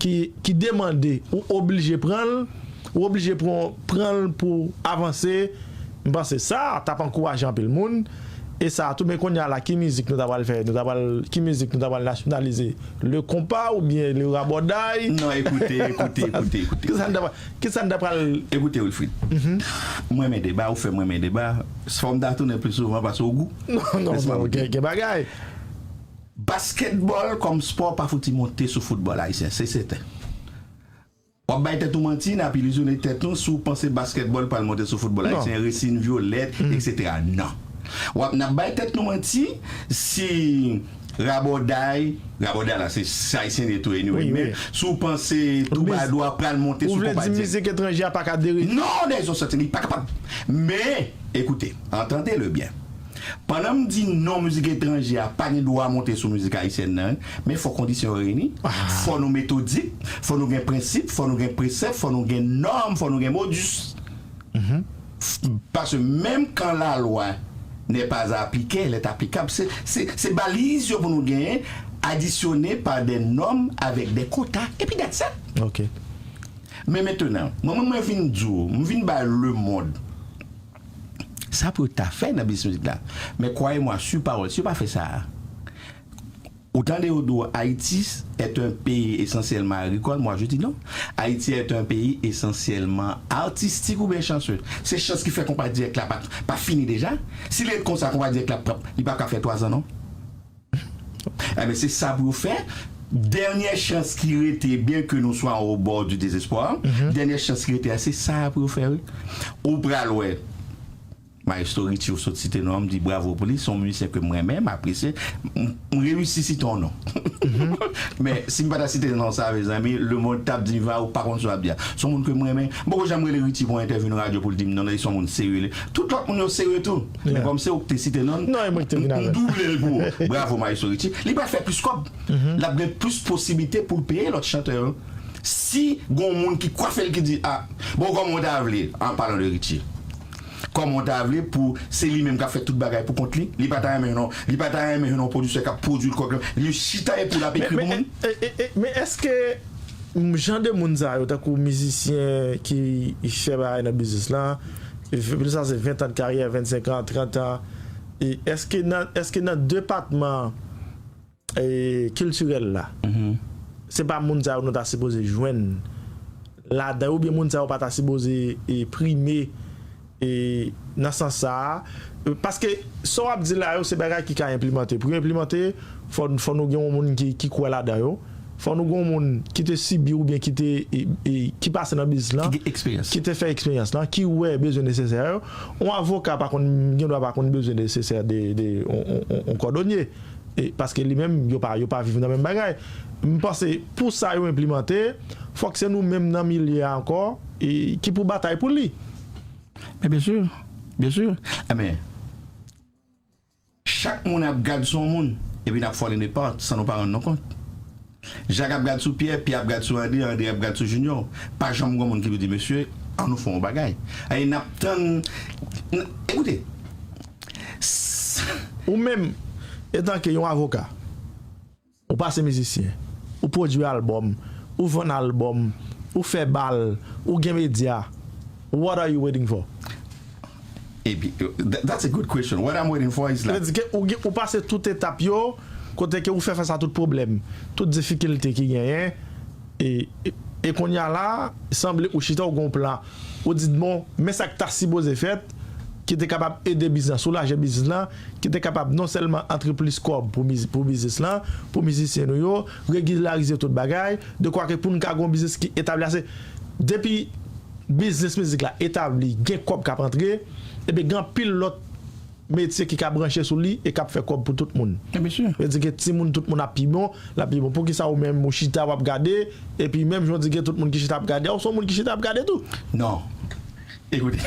ki, ki demande, ou oblije pran l, ou oblije pran, pran l pou avanse, m panse sa t ap ankouraje anpil moun. E sa tou, men kounye a la, ki mizik nou ta pral fè? Nou ta pral, ki mizik nou ta pral nasyonalize? Le konpa oubyen le rabòday? Non, ekoute, ekoute, ekoute, ekoute. Kisa n ta pral, kisa n ta pral Ekoute, Wilfrid, m renmen deba, ou fè m renmen deba. Fò m ta tounen pli souvan pase w gou. Non, non, Lès mwen non, monte. Gen, gen bagay. Baskètbòl kòm spò pa fouti monte sou foutbòl ayisyen, se sèten. W ap bay tèt ou manti, n ap ilizyone tèt nou si w panse baskètbòl pral monte sou foutbòl Non. ayisyen, resin vyolèt, etsetera. Non. W ap, n ap bay tèt nou manti si rabòday, rabòday la se, se ayisyen li ye tou anyway, Wi, men wi. si w panse twoubadou a pral monte Ou sou vle di konpati. Mizik etranjè a pa ka deri? Non, nan yon sans, li pa kapab. Men, ekoute, entendez-le bien. Pandan m di non, mizik etranjè a pa gen dwa monte sou mizik ayisyèn nan, men fò kondisyon yo reyini. Fò nou metodik, fò nou gen prensip, fò nou gen presèp, fò nou gen nòm, fò nou gen modis. F- Paske menm kan la lwa n'est pas appliquée, elle est applicable. Se, se, se baliz yo pou nou genyen, adisyone pa de nòm avèk de kota. Epi that's it. Ok. Men mentenan, mwen, mwen, mwen vin di w, mwen vin bay lemonn sa pou yo ta fè nan biznis mizik la. Men kwayè mwa, si pawòl, si yo pa fè sa, ou tande yo di w Ayiti est un pays essentiellement agricole, moi je dis non. Ayiti est un pays essentiellement artistique oubyen chanseux. Se chans ki fè konpa dirèk la pa, pa fini deja. Si l ret konsa, konpa dirèk la p ap, li p ap ka fè twazan non. Ebyen, se sa pou yo fè. Dènyè chans ki rete, byen ke nou swa au bord du désespoir, dènyè chans ki rete a, se sa pou yo fè, wi. Ou pral wè. Maestro Richie, ou sot site non, m di bravo pou li, se yon mizisyen ke m renmen, m apresye. M, m reyisi site yon non. Men, si m pa ta site non sa, mezanmi, lemonn t ap di m, va, ou pa konn sa w ap di a. Se yon moun ke m renmen. M poko janm rele Richie pou yon entèvyou nan radyo pou l di m non, non, li se yon moun serye. Tout lòt moun yo serye tou. Men kòm se ou ki te site non, Non, e mwen ki te vin avè l. M double l pou ou. Bravo, Maestro Richie. Li pral fè plis kòb. L ap gen plis posiblite pou l peye lòt chantè yo. Si gon moun ki kwafe l ki di, a, bon, kòman w ta vle, an palan de Richie, kòman w ta vle pou se li menm k ap fè tout bagay pou kont li? Li pa ta renmen non, li pa ta renmen non pwodiktè k ap pwodui l kòk li chita epi l ap ekri pou Men, moun. e, e, e, men èske m, jan de moun sa yo, tankou mizisyen ki fè bagay nan biznis lan, e, plis sa se ven tan de karyè, vennsenk an, trant an, e èske nan, èske nan depatman e, kiltirèl la, se pa moun sa yo nou ta sipoze jwenn ladan yo, oubyen moun sa yo pa ta sipoze e, prime e, nan sans sa a. E, paske sa w ap di la yo, se bagay ki ka enplimante. Pou yo enplimante, fò, fò nou gen yon moun ki, ki kwè ladan yo. Fò nou gen yon moun ki te sibi oubyen ki te e, e, ki pase nan biznis lan, Ki gen eksperyans. Ki te fè eksperyans lan, ki wè bezwen nesesè yo. Yon avoka pa konn, gen dwa pa konn bezwen nesesè de, de yon, yon, yon, yon kòdonye. E, paske li menm, yo pa, yo pa viv nan menm bagay. M panse, pou sa yo enplimante, fòk se nou menm nan milye a ankò, e, ki pou batay pou li. Men byen si, byen si. Ebyen, chak moun ap gad sou yon moun, epi n ap falling apart san nou pa rann nou kont. Jak ap gad sou Pyè, Pyè ap gad sou Andre, Andre ap gad sou Junior. Pa janm gon moun ki pou di, mesye, an nou fè yon bagay. Ay, n ap tann, n- ekoute, s- Ou menm, etanke yon avoka, ou pase mizisyen, ou pwodui albòm, ou vann albòm, ou fè bal, ou gen medya, what are you waiting for? Epi, that- that's a good question. What I'm waiting for is Sa la. vle di ke ou, gen- ou pase tout etap yo, kote ke ou fè fas a tout pwoblèm, tout difikilte ki genyen, e, e, e kounye a la, sanble ou chita ou gen yon plan. Ou di, bon, men sa k ta sipoze fèt, ki te kapab ede biznis lan, soulaje biznis lan, ki te kapab non sèlman antre plis kòb pou, miz- pou biznis lan, pou mizisyen nou yo, regilarize tout bagay, de kwa ke pou n ka gen yon biznis ki etabli ase. Depi biznis mizik la etabli, gen kòb k ap antre, ebyen gen anpil lòt metye ki ka branche sou li e k ap fè kòb pou tout moun. Byen si. Vle di ke timoun, tout moun ap pi bon, l ap pi bon. Poukisa ou menm ou chita w ap gade, epi menm jan w di gen tout moun ki chita ap gade a, ou se yon moun ki chita ap gade tou? Non. Ekoute.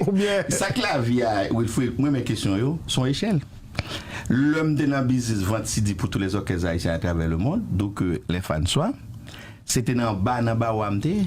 Oubyen Sa k lavi a, Wilfrid, mwen men kesyon yo, se yon echèl. Lè m te nan biznis vant CD pou tous les orchestres haïtiens à travers le monde, d'où que les fans soient, se te nan ba, nan bawo a m te ye.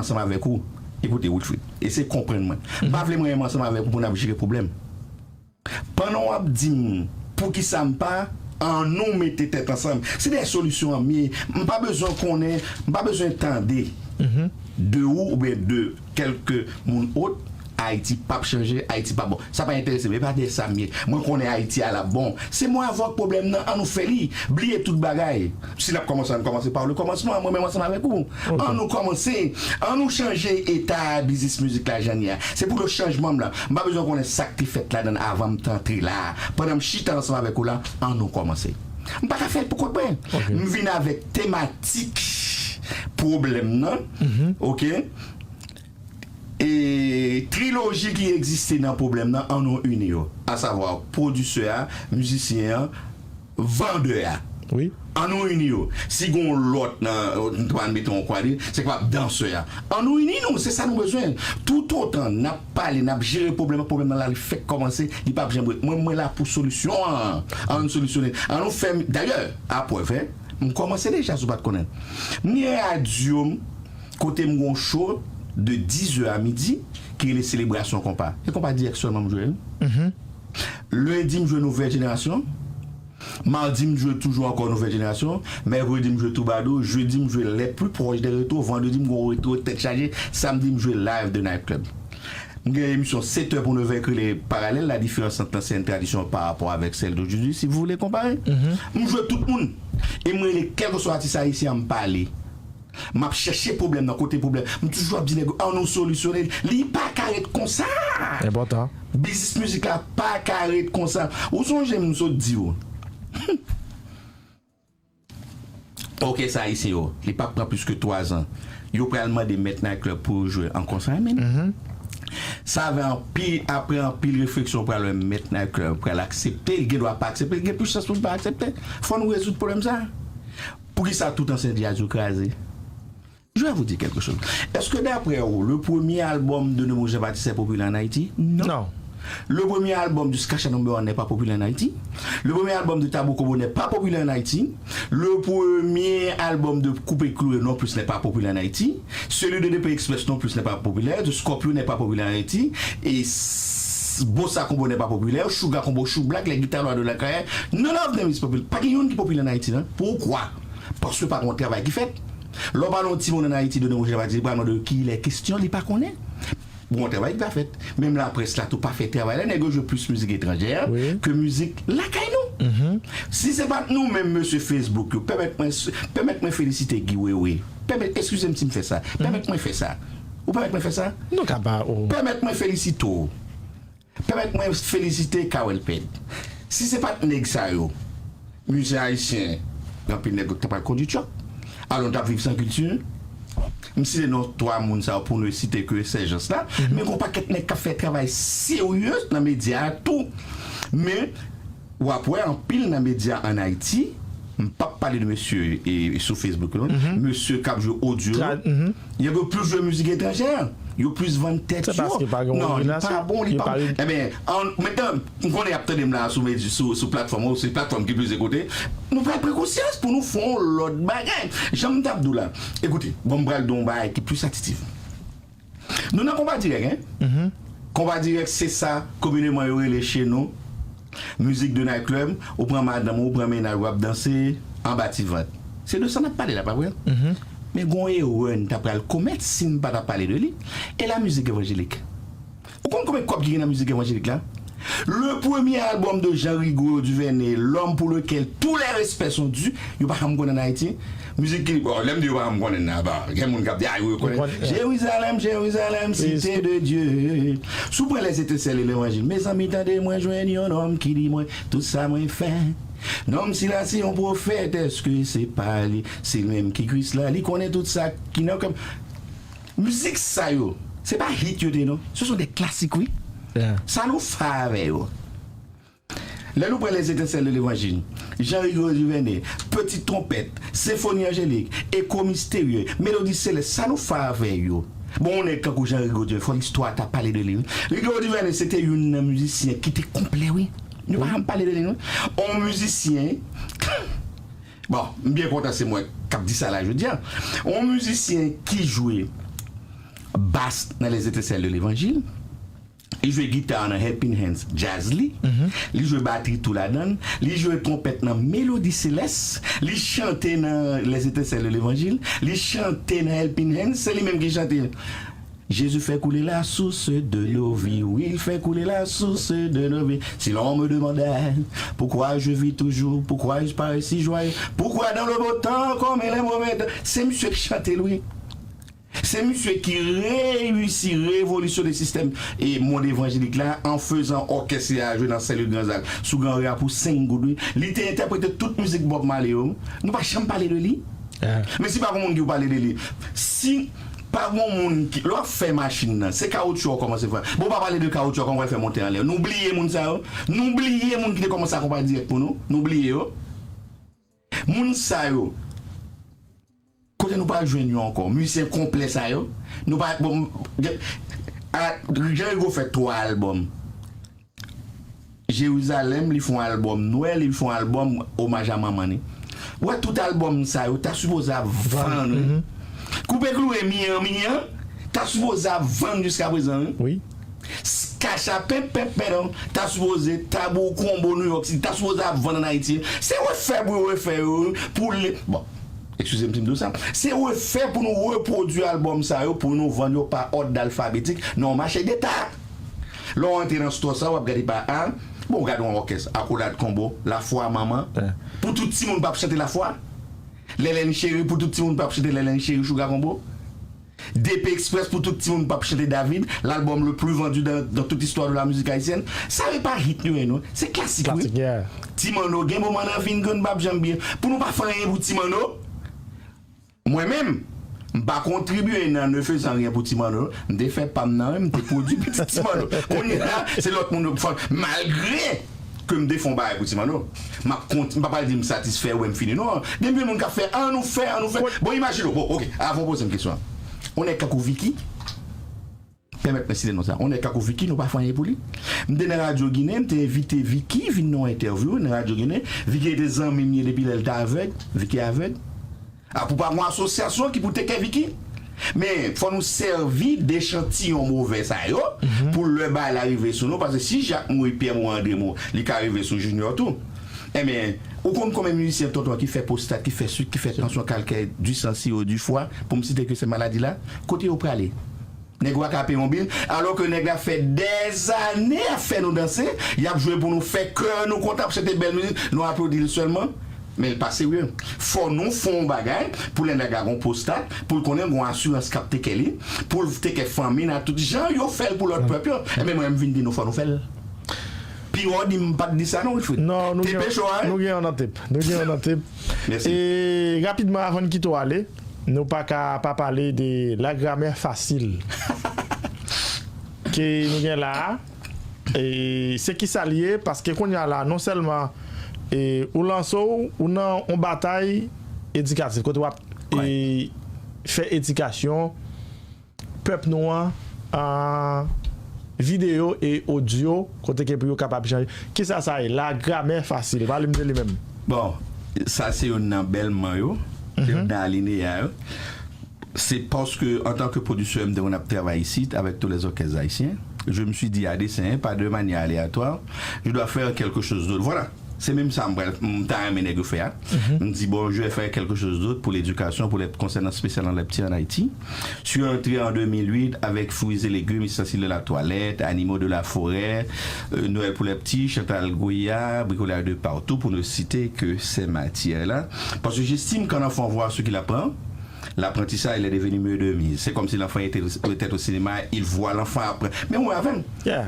ansanm avèk ou. Ekoute, Wilfrid, eseye konprann mwen. M pa vle mwen menm ansanm avèk ou pou n ap jere pwoblèm. Pandan w ap di m poukisa m pa, annou mete tèt ansanm. Se de solisyon an m ye. M pa bezwen konnen, m pa bezwen tande de ou oubyen de kèlke moun ot. Ayiti p ap chanje, Ayiti p ap bon. Sa pa enterese m, e pa de sa m ye. Mwen konnen Ayiti a l ap bon. Se mwen avè w k pwoblèm nan, annou fè li. Bliye tout bagay. Si n ap kòmanse, ann kòmanse pa le kòmansman, mwen menm ansanm avèk ou. Annou kòmanse, annou chanje eta biznis mizik la jan l ye a. Se pou le chanjman m la. M pa bezwen konnen sa k te fèt ladan l avan m t antre la. Pandan m chita ansanm avèk ou la, annou kòmanse. M pa ka fè l pou kont mwen. M vin avèk tematik pwoblèm nan. Oke? E triloji ki egziste nan pwoblèm nan, annou ini yo. Asavwa, pwodisè a, mizisyen an, vandè a. Annou ini yo. Si gen yon lòt nan, nou ta mete yon kwa li, se kapab dansè a. Annou ini nou, se sa nou bezwen. Toutotan n ap pale, n ap jere pwoblèm, pwoblèm nan la, li fèk kòmanse, li p ap janm ret. Mwen, mwen la pou solisyon an. Annou solisyone. Annou fè, dayè, aprè, vè, m kòmanse deja, si w pa t konnen. M gen radyo m, kote m gen yon show de dizè a midi, ki rele Selebrasyon Konpa. E konpa dirèk sèlman m jwe. Lendi, m jwe Nouvèl Jenerasyon. Madi, m jwe toujou ankò Nouvèl Jenerasyon. Mèkredi, m jwe Twoubadou. Jedi, m jwe Les Plus Proches des Retros. Vandredi, m gon retro tèt chaje. Samdi, m jwe live de Night Club. M gen emisyon sèt è pou nèf è ki rele Paralèl, la différence entre l'ancienne tradition par rapport avec celle d'aujourd'hui, si vous voulez comparer. M jwe tout moun. E m rele kèlkeswa atis ayisyen an, m pale. M ap chèche pwoblèm nan, kote pwoblèm. M toujou ap di nèg yo, annou solisyone l. Li pa ka ret konsa. Enpòtan. Biznis mizik la pa ka ret konsa. Ou sonje m sot di w. Òkès ayisyen yo, li p ap pran plis ke twa zan. Yo pral mande mèt night club pou yo jwe an consignment. Sa vle anpil, apre anpil refleksyon, pral wè mèt nayt klèb pral aksepte, li gen dwa pa aksepte, li gen plis chans pou l pa aksepte. Fò nou rezoud pwoblèm sa. Poukisa tout ansyen djaz yo kraze? Je vais vous dire quelque chose. Est-ce que d'après vous, le premier album de Nemo Jean Baptiste est populaire en Haïti? Non. Le premier album du Skasha Number One n'est pas populaire en Haïti. Le premier album de Tabou Combo n'est pas populaire en Haïti. Le premier album de Coupé Cloué non plus n'est pas populaire en Haïti. Celui de D P Express non plus n'est pas populaire. De Scorpio n'est pas populaire en Haïti. Et s- Bossa Combo n'est pas populaire. Sugar Combo, Chou Black, les Guitar Lwa de la Carrière. None of them is popular. Pa gen youn ki popilè an Ayiti, non. Poukwa? Paske pa gen yon travay ki fèt. Lè w pale yon timoun an Ayiti de Nemo Jean Baptiste, li pral mande w ki lè kesyon, li pa konnen. Bon, yon travay ki pa fèt. Menm laprès la tou pa fè travay la, nèg yo jwe plis mizik etranjè ke mizik lakay nou. Si se pa t nou menm mesye Facebook yo, pèmèt mwen, pèmèt mwen felisite Guy Wewe. Pèmèt, eskize m si m fè sa. Pèmèt mwen fè sa. Ou pèmèt mwen fè sa? Nou ka ba ou. Pèmèt mwen felisite w. Pèmèt mwen felisite Kawèl Pèd. Si se pa t nèg sa yo, mizisyen ayisyen, gen anpil nèg yo ki ta pral kondi tchòk. Alò, nou t ap viv san kilti. M site non twa moun sa yo pou nou site ke Sèjans la. Men gen yon pakèt nèg k ap fè travay serye nan medya a tou. Men, w ap wè anpil nan medya ann Ayiti, m p ap pale de mesye e, sou Facebook, non. Mesye k ap jwe odyo yo, yo plis jwe mizik etranjè. Yo plis vann tèt yo. Non, li pa bon, li pa bon. Enben, an, mentan, m konnen y ap tande m la sou, sou, sou platfòm, se platfòm ki plize kote. Nou pral pran konsyans pou nou fè yon lòt bagay. Jan m t ap di w la. Ekoute, bon, m pral di w yon bagay ki plis atitiz. Nou nan konba dirèk, en? Konba dirèk, se sa komineman yo rele chez nous. Mizik de night club, ou pran madanm ou, ou pran mennaj ou, w ap danse anba ti vant. Se de sa n ap pale la, pa vre? Men gen yon erè n ta pral komèt si n pa ta pale de li. E la mizik evanjelik? Ou konn konbyen kòb ki gen nan mizik evanjelik la? Le premier album de Jean Rigaud Duvernay, l'homme pour lequel tous les respects sont dus, yo pa janm konn ann Ayiti. Mizik ki, bon, lè m di yo pa janm konnen nan, ba, gen moun k ap di, a, yo konnen. Jérusalem, Jérusalem, cité de Dieu. Si w pran Les Étincelles de l'Évangile, mezanmi, tande mwen jwenn yon nonm ki di mwen tout sa mwen fè. Nonm sila se yon pwofèt, èske se pa li, se li menm ki Kris la, li konnen tout sa ki nan kè m. Mizik sa yo, se pa hit yo te ye, non. Ce sont des classiques, wi. Sa nou fè avè yo. Lè nou pran Les Étincelles de l'Évangile, Jean Rigaud Duvernay, Petite Trompette, Symphonie Angélique, Echo Mystérieux, Mélodie Céleste, sa nou fè avè yo? Bon, yon nèg tankou Jean Rigaud Duvernay, fò listwa ta pale de li, wi. Rigaud Duvernay, se te youn nan mizisyen ki te konplè, wi. Nou pa janm pale de li, non. Yon mizisyen, bon, m byen kontan se mwen k ap di sa la jodi a. Yon mizisyen ki jwe bas nan Les Étincelles de l'Évangile. Li jwe gita nan Helping Hands Jazz li. Li jwe batri tou ladan l. Li jwe twonpèt nan Mélodie Céleste. Li chante nan Les Étincelles de l'Évangile. Li chante nan Helping Hands. Se li menm ki chante. Jésus fait couler la source de nos vies, oui, il fait couler la source de nos vies. Si l'on me demandait pourquoi je vis toujours, pourquoi je parais si joyeux, pourquoi dans le beau temps comme les mauvais temps, se misye ki chante l, wi. Se misye ki reyisi revolisyone sistèm e mond evanjelik la an fezan òkès li a jwe nan Saint-Louis Grand Zac sou Gran Ri a pou senk goud, wi. Li te entèprete tout mizik Bob Marley yo. Nou pa janm pale de li. Men si pa gen moun ki pale de li, si pa gen moun ki, lè w ap fè machin nan, se kawoutchou w kòmanse fè. Bon, w pa pale de kawoutchou w pral fè monte anlè. Nou bliye moun sa yo. Nou bliye moun ki te kòmanse akonpaye dirèk pou nou. Nou bliye yo. Moun sa yo, kote nou pral jwenn yo ankò? Mizisyen konplè sa yo. Nou pa, bon, a, Jean Rigaud fè twa albòm. Jerizalèm, li fè yon albòm Nwèl, li fè yon albòm omaj a manman li. Ou wè tout albòm sa yo ta sipoze ap vann, wi. Koupe Klouwe, Miyan Miyan, ta sipoze ap vann jiska prezan, wi. Skasha Penp Penp Penp ta sipoze, Tabou Konbo New York City, ta sipoze ap vann ann Ayiti. Se refè pou yo refè yo, wi, pou le, bon, eskize m si m di w sa. Se refè pou nou repwodui albòm sa yo, pou nou vann yo pa òd alfabetik nan yon mache deta. Lè w antre nan stò sa, w ap gade pa A. Bon, w gade yon òkès, Akolad Konbo, Lafwa Manman. Pou tout timoun p ap chante Lafwa. Lèlèn Cheri, pou tout timoun p ap chante Lèlèn Cheri, Chouga Konbo. D P Express, pou tout timoun p ap chante David, l'album le plus vendu dans, dans toute l'histoire de la musique haïtienne. Sa yo pa hit yo ye, non. Se klasik, wi. Klasik, yeah. Ti Manno, gen moman nan vi n, n p ap janm bliye. Pou nou pa fè anyen pou Ti Manno, mwen menm, M pa kontribye nan ne faisant rien pou Ti Manno. M te fè pa m nan, m te pwodui pitit Ti Manno. Kounye a, se lòt moun yo k fè l. Malgre ke m te fè yon bagay pou Ti Manno, m ap kont, m pa pral di m satisfè, wè m fini. Non, gen anpil moun k ap fè, ann nou fè, ann nou fè. Bon, imajine w, bon, oke, avan w poze m kesyon an. On nèg tankou Vicky, pèmèt mwen site non sa. On nèg tankou Vicky, nou pa fè anyen pou li. M te nan Radyo Ginen, m te envite Vicky vin nan yon entèvyou nan Radyo Ginen. Vicky te zanmi m ye depi lè l te avèg. Vicky avèg. A pou pa gen yon asosyasyon ki pou teke Vicky. Men, fò nou sèvi dechantiyon move sa yo pou lè bagay la rive sou nou. Paske si Jak mouri, Pyè mouri, Andre mouri, li ka rive sou Junior tou. Enben, ou konn konbyen mizisyen tonton ki fè pwostat, ki fè sik, ki fè tansyon, kalkè, du sang, siro, du foie, pou m site ke se maladi la? Kote yo prale? Nèg yo pa ka peye yon bil, alò ke nèg la fè dèzane ap fè nou danse, y ap jwe pou nou, fè kè nou kontan, ap chante bèl mizik, nou aplodi l sèlman. Men l pa serye. Fò nou fè yon bagay pou lè nèg la gon pwostat, pou l konnen gon asirans k ap teke li, pou l teke fanmi nan tout jan yo fè l pou lòt pèp yo. Enben mwen, m vin di nou fò nou fè l. Pi wè w di m pa t di sa non, Wilfrid. Non, nou gen, nou gen yon nan tep. Nou gen yon nan tep. Mèsi. E rapidman, avan n kite w ale, nou pa ka pa pale de la gramè fasil ke nou gen la a. E se ki sa l ye, paske kounye a la, non sèlman e, ou lanse w, ou nan yon batay edikatif, kote w ap e, fè edikasyon pèp nou an, an videyo e odyo, kote ke pou yo kapab chanje. Kisa sa ye? La gramè fasil. Pale m de li menm. Bon, sa se youn nan bèl man yo, se youn nan alineya yo. C'est parce que, en tant que producteur, m te konn ap travay isit avec tous les orchestres haïtiens. Je me suis dit à dessein, pas de manière aléatoire, je dois faire quelque chose d'autre. Voilà. Se menm sa m pral, m ta renmen nèg yo fè a. M di, bon, je vais faire quelque chose d'autre pour l'éducation, pour les, concernant spécialement les petits en Haïti. Je suis entré en deux mille huit avec Fruits et légumes, ustensiles de la toilette, animaux de la forêt, euh, Noël pour les petits, Chantal Goya, Bricolage de partout, pour ne citer que ces matières-là. Parce que j'estime qu'un enfant voit ce qu'il apprend, l'apprentissage il est devenu mieux de mise. C'est comme si l'enfant était, était au cinéma, il voit l'enfant apprendre. Men ou avè m.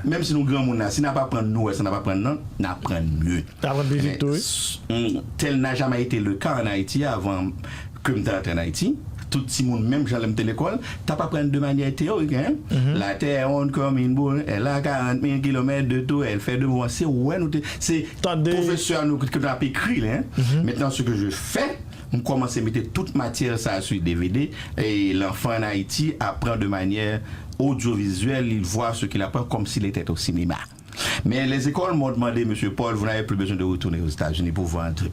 Menm si nou granmoun la, si n ap aprann nou wè sa n ap aprann nan, n aprann mye. Aprann pi vit tou, wi. Tel n'a jamais été le cas en Haïti avant que m te antre en Haïti. Tout timoun, menm jan lè m te lekòl, t ap aprann de manière théorique, hein. La terre est ronde comme une boule, elle a quarante mille kilomètres de tour, elle fait de mouvements. Se wè nou te, se pwofesè a nou ki te ap ekri li, hein. Maintenant, ce que je fais, m kòmanse mete tout matyè sa sou D V D, et l'enfant en Haïti apprend de manière audiovisuelle, il voit ce qu'il apprend comme s'il était au cinéma. Mais les écoles m'ont demandé, Monsieur Paul, vous n'avez plus besoin de retourner aux États-Unis pour vendre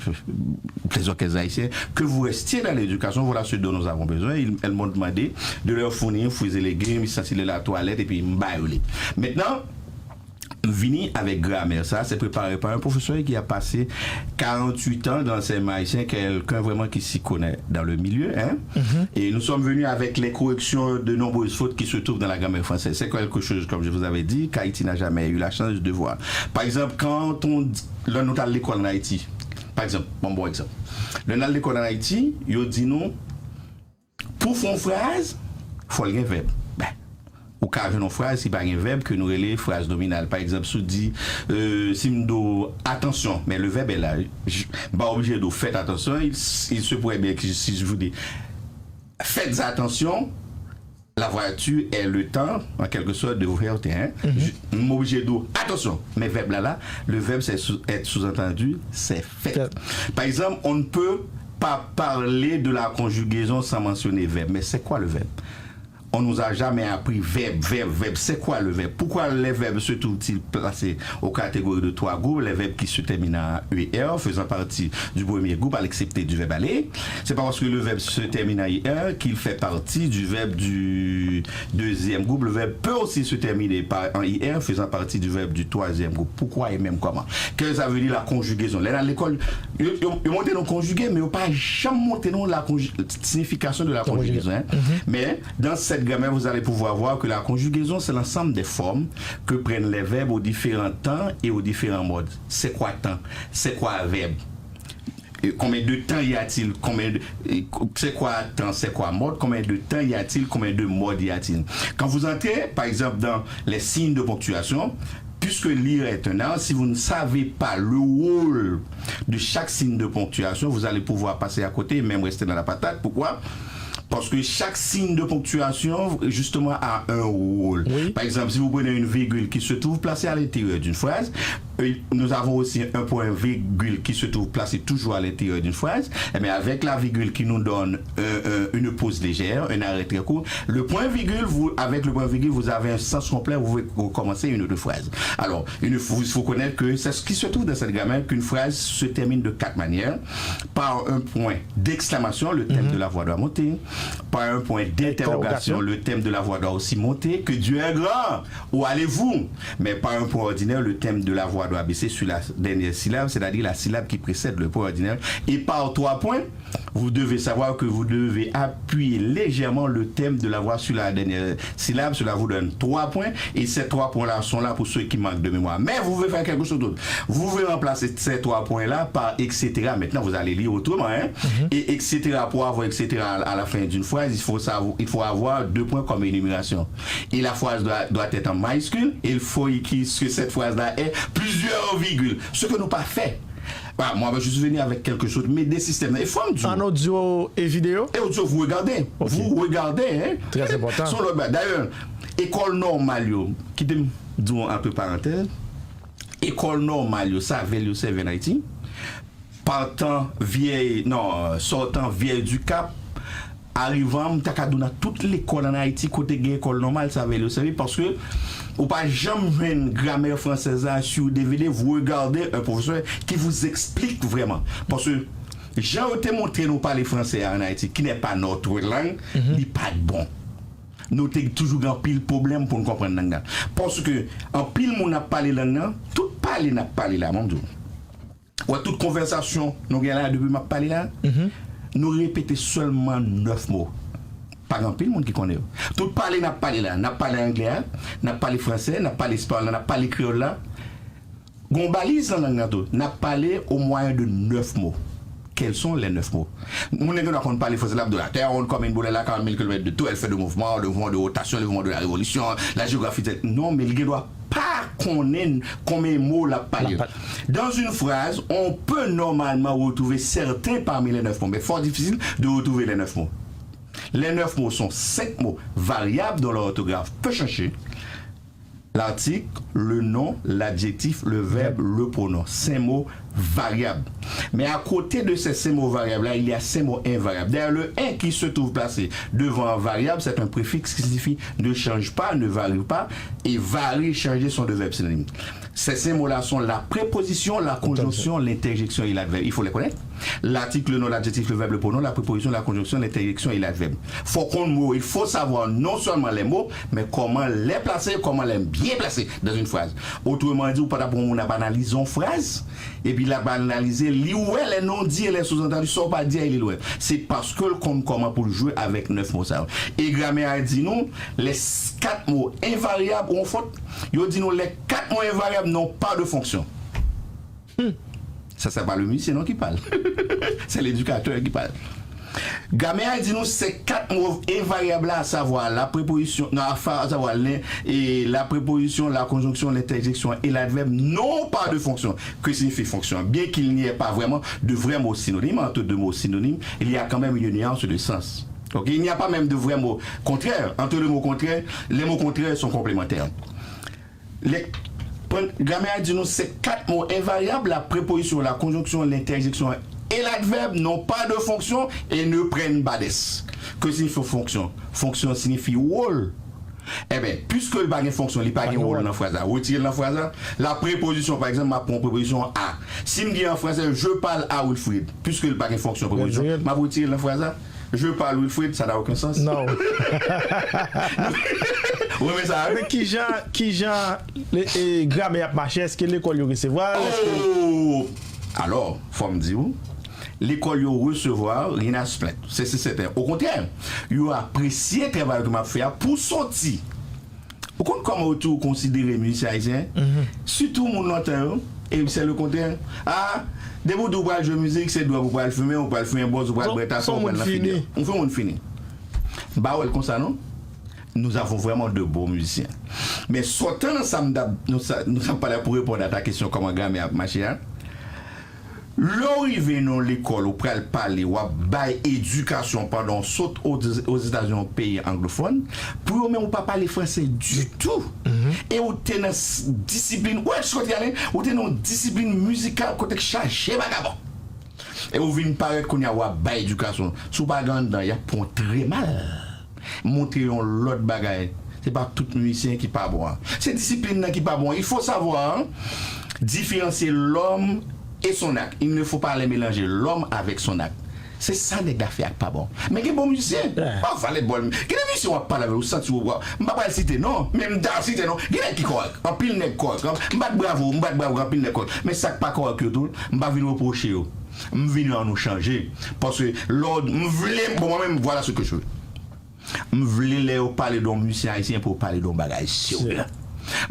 les orchestres haïtiens, que vous restiez dans l'éducation, voilà ce dont nous avons besoin. Ils, elles m'ont demandé de leur fournir fruits et légumes, ustensiles de la toilette, et puis m ba yo li. Maintenant, m vini avec grammaire, ça, c'est préparé par un professeur qui a passé quarante-huit ans dans l'enseignement haïtien, quelqu'un vraiment qui s'y connaît dans le milieu, hein. Et nous sommes venus avec les corrections de nombreuses fautes qui se trouvent dans la grammaire française. C'est quelque chose, comme je vous avais dit, qu'Haïti n'a jamais eu la chance de voir. Par exemple, quand on dit, lè nou t al lekòl an Ayiti, pa egzanp, bon, bon egzanp. Lè n al lekòl an Ayiti, yo di nou, pou fè yon fraz, fò l gen vèb. Ben, ou ka jwenn yon fraz ki pa gen vèb ke nou rele fraz nominal. Pa egzanp, si w di, euh, si m di w, attention, mais le verbe est là. Je, m pa oblije di w faites attention, il, il se pourrait bien que si je vous dis, faites attention, la voiture est le temps, en quelque sorte, de vous faire taire, hein. Je, m oblije di w, attention, men vèb la la, le verbe c'est sous, être sous-entendu, c'est fait. Fait. Par exemple, on ne peut pas parler de la conjugaison sans mentionner verbe. Mais c'est quoi le verbe? On nous a jamais appris verbe, verbe, verbe. C'est quoi le verbe? Pourquoi les verbes se trouvent-ils placés aux catégories de trois groupes? Les verbes qui se terminent en E R, faisant partie du premier groupe, à l'excepté du verbe aller. C'est pas parce que le verbe se termine en E R qu'il fait partie du verbe du deuxième groupe. Le verbe peut aussi se terminer par un E R, faisant partie du verbe du troisième groupe. Pourquoi et même comment? Kè sa vle di la konjigezon. Lè n al lekòl, yo, yo, yo montre nou konjige, men yo pa janm montre nou la konji-, signification de la conjugaison, hein. Mais dans cette grammaire, vous allez pouvoir voir que la conjugaison, c'est l'ensemble des formes que prennent les verbes aux différents temps et aux différents modes. C'est quoi temps? C'est quoi verbe? Et combien de temps y a-t-il? Combien de, et co-, c'est quoi temps? C'est quoi mode? Combien de temps y a-t-il? Combien de modes y a-t-il? Quand vous entrez, par exemple, dans les signes de ponctuation, puisque lire est un art, si vous ne savez pas le rôle de chaque signe de ponctuation, vous allez pouvoir passer à côté et même rester dans la patate. Pourquoi? Parce que chaque signe de ponctuation, justement, a un rôle. Oui. Par exemple, si vous prenez une virgule qui se trouve placée à l'intérieur d'une phrase, euh, nous avons aussi un point virgule qui se trouve placé toujours à l'intérieur d'une phrase, eh bien, avec la virgule qui nous donne euh, euh, une pause légère, un arrêt très court, le point virgule, vous, avec le point virgule, vous avez un sens complet, vous pouvez recommencer une autre phrase. Alors, il faut, faut connaître que c'est ce qui se trouve dans cette grammaire, qu'une phrase se termine de quatre manières. Par un point d'exclamation, le thème de la voix doit monter. Par un point d'interrogation, le thème de la voix doit aussi monter. Que Dieu est grand, ou allez-vous? Mais par un point ordinaire, le thème de la voix doit baisser sur la dernière syllabe, c'est-à-dire la syllabe qui précède le point ordinaire. Et par trois points, vous devez savoir que vous devez appuyer légèrement le thème de la voix sur la dernière syllabe. Cela vous donne trois points. Et ces trois points-là sont là pour ceux qui manquent de mémoire. Mais vous pouvez faire quelque chose d'autre. Vous pouvez remplacer ces trois points-là par et cetera. Maintenant, vous allez lire autrement. Hein? Et et cetera pour avoir et cetera à, à la fin d'une phrase, il faut, savoir, il faut avoir deux points comme énumération. Et la phrase doit, doit être en majuscule. Et il faut que cette phrase-là ait plusieurs virgules. Ce que nous pas fait. Voilà, moi, je suis venu avec quelque chose, mais des systèmes. E fò m di w. En audio et vidéo? Et audio, vous regardez. Ok. Vous regardez, hein? Très important. Son lòt bagay. D'ailleurs, école normale, yo, kite m di w entre parenthèses, école normale, yo, sa vèl yo sèvi an Ayiti. Partant vieille, non, euh, sortant vieille du Cap, arrivant, m ta ka di w nan tout lekòl an Ayiti, kote gen école normale, sa vèl yo sèvi, paske ou pa janm jwenn gramè fransèz la sur D V D, vous regardez un professeur qui vous explique vraiment. Paske jan yo te montre nou pale fransè a an Ayiti, qui n'est pas notre langue, li pa t bon. Nou te toujou gen anpil pwoblèm pou n konprann lang nan. Paske anpil moun ap pale lang nan, tout pale n ap pale la, mwen m di w. Wè, tout konvèsasyon nou gen la depi m ap pale la, nou repete sèlman nèf mo. Pa gen anpil moun ki konnen yo. Tout pale n ap pale la, n ap pale anglè a, n ap pale fransè, n ap pale espanyòl la, n ap pale kreyòl la. Gon baliz nan lang nan tou. N ap pale au moyen de neuf mots. Quels sont les neuf mots? Moun nan gen dwa konn pale fransè, l ap di w, la terre ronde comme une boule, elle a quarante mille kilomètres de tour, elle fait de mouvements, de mouvements de rotation, le mouvement de la révolution, la géographie, et cetera. Non, men li gen dwa pa konnen konbyen mo l ap pale. Dans une phrase, on peut normalement retrouver certains parmi les neuf mots, mais fort difficile de retrouver les neuf mots. Les neuf mots sont cinq mots variables dont l'orthographe peut changer. L'article, le nom, l'adjectif, le verbe, le pronom. Cinq mots variables. Mais à côté de ces cinq mots variables-là, il y a cinq mots invariables. D'ailleurs, le un qui se trouve placé devant variable, c'est un préfixe qui signifie ne change pas, ne varie pas, et varier, changer sont deux verbes synonymes. Ces cinq mots-là sont la préposition, la conjonction, l'interjection et l'adverbe. Il faut les connaître. L'article, le nom, l'adjectif, le verbe, le pronom, la préposition, la conjonction, l'interjection et l'adverbe. Faut qu'on mot, il faut savoir non seulement les mots, mais comment les placer, comment les bien placer dans une phrase. Autrement dit, ou pa ta pran moun ap analize yon fraz, epi l ap analize, li wè les non-dits et les sous-entendus, sa w pa di a, li wè. Se paske l konn kòman pou l jwe avèk nèf mo sa yo. E gramè a di nou, les quatre mots invariables ou an fòt, yo di nou les quatre mots invariables n'ont pas de fonction. Hmm. Ça, c'est pas le musicien, non, qui parle. C'est l'éducateur qui parle. Gramè a di nou ces quatre mots invariables là, à savoir la préposition, non, à fa- à savoir les- et la préposition, la conjonction, l'interjection et l'adverbe n'ont pas de fonction. Que signifie fonction? Bien qu'il n'y ait pas vraiment de vrais mots synonymes, entre deux mots synonymes, il y a quand même une nuance de sens. Ok, il n'y a pas même de vrais mots contraires. Entre les mots contraires, les mots contraires sont complémentaires. Les, gramè a di nou ces quatre mots invariables, la préposition, la conjonction, l'interjection et l'adverbe n'ont pas de fonction et ne prennent pas d'es. Que signifie fonction? Fonction signifie rôle. Enben, piske l pa gen fonksyon, li pa gen wòl nan fraz la. Retire l nan fraz la. La préposition, pa egzanp, m ap pran yon préposition à. Si m di an fransè, je parle à Wilfried, piske l pa gen fonksyon préposition, m ap retire l nan fraz la. Je parle Wilfried, ça n'a aucun sens. Non. Ou renmen sa, hein? Men kijan, kijan e, e, gramè ap mache? Èske lekòl yo resevwa l? Èske... Oh! Alò, fò m di w, lekòl yo resevwa Rinas Plent. Se, se sèten. Okontrè, yo apresye travay ke m ap fè a pou soti. Ou konn kòman yo toujou konsidere mizisyen ayisyen? Sitou moun lontan yo, e se lekontrè. A, depi w di w pral jwe mizik, se dwòg ou pral fimen, ou pral fimen bòz, ou pral bwè tafa, ou pral nan fidèl. Ou fè moun fini. M pa wè l konsa, non. Nous avons vraiment de bons musiciens. Men sòtan nan sa m t ap, nou sa, nou sa pale pou reponn a ta kesyon kòman gramè ap mache a. Lè w rive nan yon lekòl, ou pral pale, w ap bay edikasyon pandan w sot Ozetazini, yon peyi anglofòn, pou yo menm ou pa pale franse ditou. E ou te nan disiplin, ou wè sot gade, ou te nan yon disiplin mizikal kote k chaje vagabon. E ou vin parèt kounye a, w ap bay edikasyon. Si w pa gen anndan, y ap pran w trè mal. Montre yon lòt bagay. Se pa tout mizisyen ki pa bon an. Se disiplin nan ki pa bon an. Il faut savoir, hein, différencier l'homme et son acte. Il ne faut pas les mélanger, l'homme avec son acte. Se sa nèg la fè a k pa bon. Men gen bon mizisyen. Pa vale bòl. Gen de mizisyen w ap pale avè l, ou santi w, m pa pral site non, men m ta site non. Gen nèg ki kòrèk. Anpil nèg kòrèk. M bat bravo, m bat bravo, anpil nèg kòrèk. Men sa k pa kòrèk yo tou, m pa vin repwoche yo. M vin annou chanje. Paske lè w, m vle, bon, mwen menm, voilà ce que je veux. M vle lè yo pale de yon mizisyen ayisyen pou yo pale de yon bagay serye.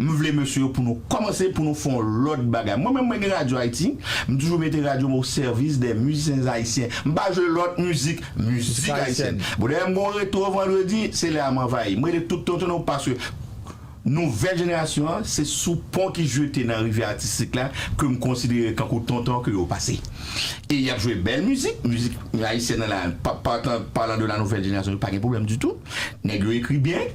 M vle mesye yo pou nou kòmanse pou nou fè yon lòt bagay. Mwen menm mwen gen radyo Ayiti, m toujou mete radyo m o sèvis dè mizisyen ayisyen. M pa jwe lòt mizik, mizik ayisyèn. Bon, dayè m gon reto vandredi, se lè a m anvayi. M rele tout tonton yo paske nouvèl jenerasyon an, se sou pon ki jete nan rivyè atistik la ke m konsidere kankou tonton ke yo pase. E y ap jwe bèl mizik, mizik ayisyèn nan la, pa, pa, palan de la nouvèl jenerasyon, yo pa gen pwoblèm ditou. Nèg yo ekri byen.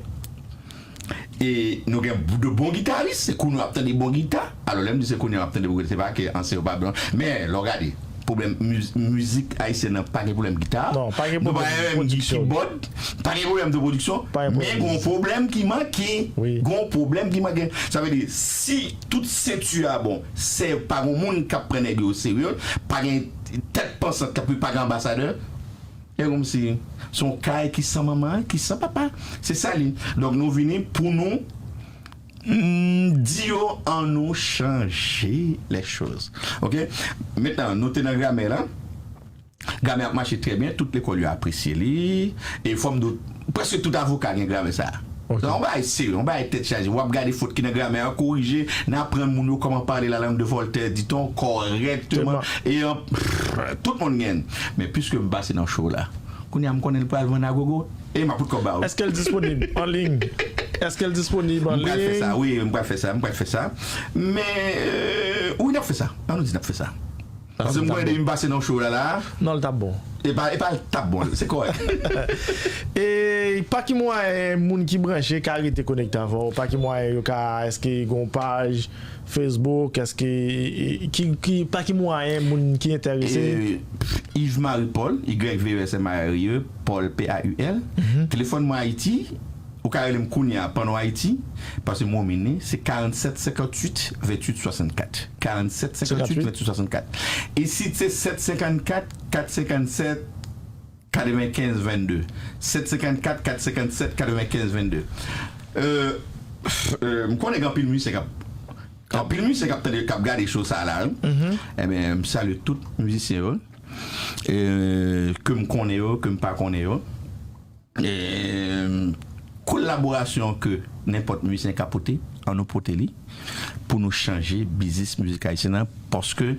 E nou gen de bon gitaris, se kounye a w ap tande bon gita. Alò, lè m di se kounye a w ap tande bon gita, se pa ke ansyen yo pa bon. Men, lè w gade, pwoblèm miz-, mizik ayisyèn nan pa gen pwoblèm gita. Non, pa gen pwoblèm de pwodiksyon. Pa gen pwoblèm de pwodiksyon, men gen yon pwoblèm ki manke. Gen yon pwoblèm ki manke. Sa vle di, si tout senti a bon, se pa gen moun k ap pran nèg yo serye, pa gen tèt pansant k ap, pa gen anbasadè. E kòmsi se yon kay ki san manman, ki san papa. Se sa li. Donk, nou vini pou nou, mm, di yo, annou chanje les choses. Oke? Mentnan, nou te nan gramè la. Gramè ap mache trè byen, tout lekòl yo apresye li. E fò m di w, prèske tout avoka gen gramè sa a. Sa yon bagay serye, yon bagay tèt chaje. W ap gade fot ki nan gramè an, korije, n aprann moun yo kòman pale la langue de Voltaire, diton, kòrèkteman. E an, tout moun gen. Men piske m pase nan show la, kounye a m konnen l pral vann agogo, e m ap fout kòb ba ou. Èske l disponib an liy? Èske l disponib an liy? M pral fè sa, wi, m pral fè sa, m pral fè sa. Men, euh, wi, n ap fè sa. Ann nou di n ap fè sa. Paske m konnen depi m pase nan show la la. Non, l t ap bon. E pa, e pa l t ap bon, se kòrèk. E pa ki mwayen moun ki branche ka rete konekte avè w? Pa ki mwayen yo ka, èske gen yon paj Facebook? Èske, e, ki, ki, pa ki mwayen moun ki enterese? E, Yves Marie Paul, Y V E S M A R I E, Paul, P A U L. Telefòn mwen Ayiti, ou ka rele m kounye a, pandan w Ayiti, paske m Womini, se karannset senkantuit venntuit swasannkat. Karannset senkantuit venntuit swasannkat. Isit se set senkannkat kat senkannsèt katrevenkenz vennde. Set senkannkat kat senkannsèt katrevenkenz vennde. Euh, euh, m konnen gen anpil mizisyen k ap, anpil mizisyen k ap tande, k ap gade show sa a la, wi. Ebyen, m salye tout mizisyen yo. Euh, ke m konnen yo, ke m pa konnen yo. E, kolaborasyon ke nenpòt mizisyen ka pote, ann nou pote li pou nou chanje biznis mizik ayisyen an, paske,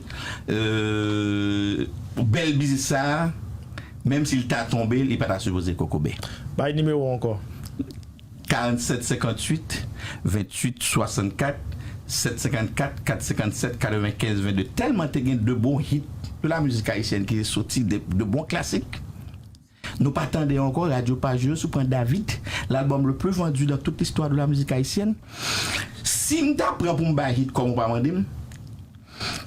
euh, bèl biznis sa a, menm si l ta tonbe, li pa ta sipoze kokobe. Bay nimewo ankò. Karannset senkantuit venntuit swasannkat, set senkannkat kat senkannsèt katrevenkenz vennde. Tèlman te gen de bon hit de la mizik ayisyèn ki te soti, de, de bon klasik. Nou pa tande yo ankò, radyo pa jwe yo. Si w pran David, l'album le plus vendu dans toute l'histoire de la musique haïtienne. Si m ta pran pou m bay hit kòm ou pa mande m,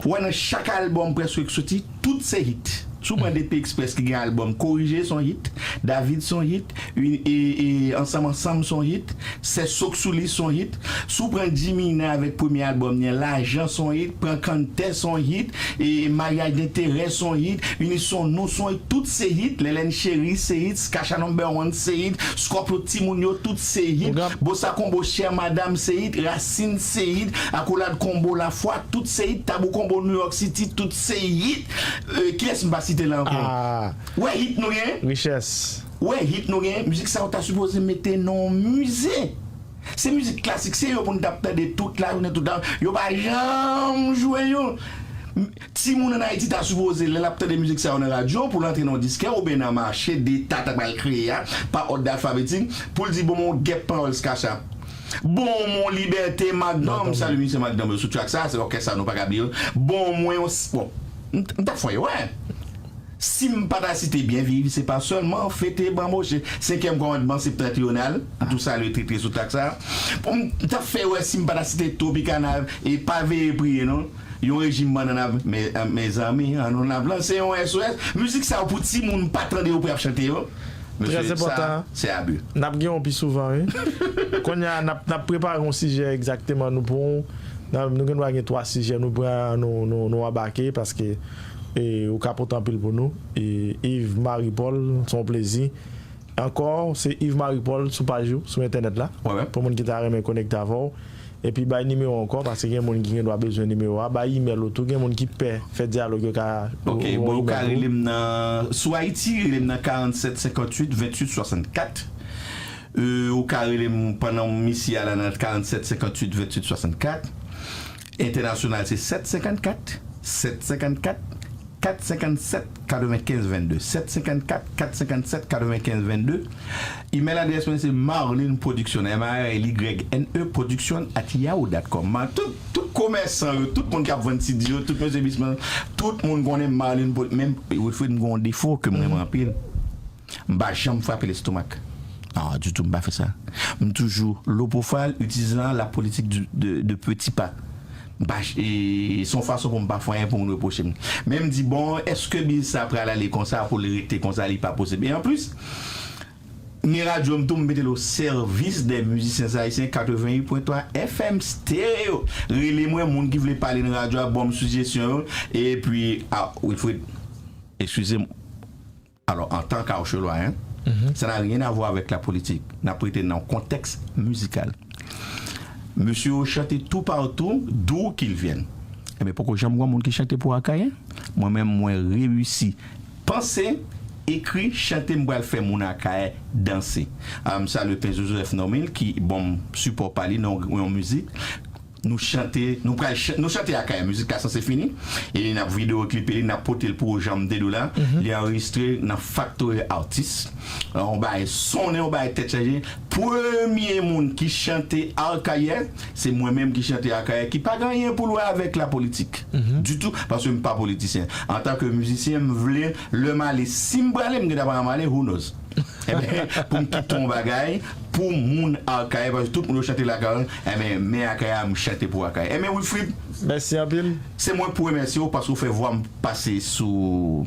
ou wè nan chak album prèske ki soti, tout se hit. Si w pran D P Express ki gen album Korije se yon hit, David se yon hit, e, e, Ansanm Ansanm se yon hit, Sè Sok Sou Li se yon hit. Si w pran Jimmy Nan avèk premye album li an, Lajan se yon hit, Pran Kanntè se yon hit, e Maryaj Denterè se yon hit, Ini Son Nou se yon hit, tout se hit, Lèlèn Cheri se hit, Skacha Number One se hit, Scorpio Timoun Yo tout se hit, Bossa Combo Chère Madame se hit, Rasin se hit, Accolade Combo Lafwa tout se hit, Tabou Combo New York City tout se hit. Euh, kilès m pa site la ankò? Ou wè hit nou gen? Richès. Ou wè hit nou gen? Mizik sa yo ta sipoze mete nan yon mize. Se mizik klasik, se yo pou n t ap tande tout lajounen, tout la. Yo pa janm jwe yo. M-, timoun ann Ayiti ta sipoze, lè l ap tande mizik sa yo nan radyo, pou l antre nan yon diskè oubyen nan mache deta ta pral kreye a, pa òd alfabetik, pou l di, "Bon, mwen, yon gèp pawòl Skacha. Bon, mwen, Libète, Magnum." M salye misye Magnum yo sou track sa, se òkès sa nou pa ka bliye. Bon, mwen, yon s-, bon. m t ap fè w wè. Si m pa ta site Byen Viv, se pa sèlman fete, banboche, senkyèm kòmandman, septantriyonal, m tou salye trete sou tak sa. Bon, m t ap fè w wè si m pa ta site Tropicana, e pa veye priye non. Yon rejim bannann ap, me, mezanmi, an nou n ap lanse yon S O S. Mizik sa yo pou timoun pa tande yo pou y ap chante yo. Mesye, sa, se abi. N ap gen yon pi souvan, wi. Kounye a, n ap, n ap prepare yon sijè egzakteman nou pou, n ap, nou gen dwa gen twa sijè nou pran, nou, nou, nou anbake, paske, e, ou ka pote anpil pou nou. E, Yves Marie Paul, se yon plezi. Ankò, se Yves Marie Paul sou paj ou, sou entènèt la. Pou moun ki ta renmen konekte avè w. Epi bay nimewo ankò, paske gen moun ki gen dwa bezwen nimewo a. Bay imèl ou tou, gen moun ki pè fè dyalòg, yo ka. Ok, bon, ou ka rele m nan, sou Ayiti, rele m nan karannset senkantuit ventuit swasannkat. Euh, ou ka rele m pandan m isi a la nan karannset senkantuit ventuit swasannkat. Entènasyonal, se sèt senkannkat, sèt senkannkat, kat senkannsèt, katrevenkenz vennde. Sèt senkannkat, kat senkannsèt, katrevenkenz vennde. Imèl adrès mwen se Marlin Production, M A R L Y N E Production at yahoo dot com. Ma-, tout, tout komèsan yo, tout moun k ap vann ti di yo, tout mesye biznismen, tout moun konnen Marlin Pro-, menm Wilfred, m gen yon defo ke m renmen anpil. M pa janm frape lestomak. Non, ditou, m pa fè sa. M toujou low profile, itilizan la politik du, de, de peti pa. M pa, e, se yon fason pou m pa fè anyen pou moun repwoche m. Men m di, bon, èske biznis sa pral ale konsa pou l rete konsa, li pa posib. E anplis, gen radyo m tou, m mete l o sèvis dè mizisyen ayisyen, katreventuit pwen twa F M Stereo. Rele mwen, moun ki vle pale nan radyo a, ban m sijesyon yo. Epi, a, Wilfred, eskize m. Alò, antan ke Awchelwa, hein, ça n'a rien à voir avec la politique. N ap rete nan yon kontèks mizikal. Mesye yo chante toupatou, d'où qu'ils viennent. Enben, poko janm gen moun ki chante pou Akayè. Mwen menm, mwen reyisi panse, ekri, chante, m pral fè moun Akayè danse. A, m salye Pen Jozèf Normil ki ban m sipò pa li nan yon mizik. Nou chante, nou pral ch-, nou chante Akayè, mizik la sanse fini. E n ap videyo klipe li, n ap pote l pou ou jan m te di w la. Li anrejistre nan Factory Artist. Yon bagay sonnen, yon bagay tèt chaje. Premye moun ki chante Akayè, se mwen menm ki chante Akayè, ki pa gen anyen pou l wè avèk lapolitik. Ditou, paske m pa politisyen. Antanke mizisyen, m vle, lè m ale, si m prale, m gentan pa janm ale, who knows? Enben, pou m kite yon bagay pou moun Akayè, paske tout moun yo chante lakay yo, enben, men Akayè a, m chante pou Akayè. Enben, Wilfrid, mèsi anpil. Se mwen pou remèsye w paske w fè vwa m pase sou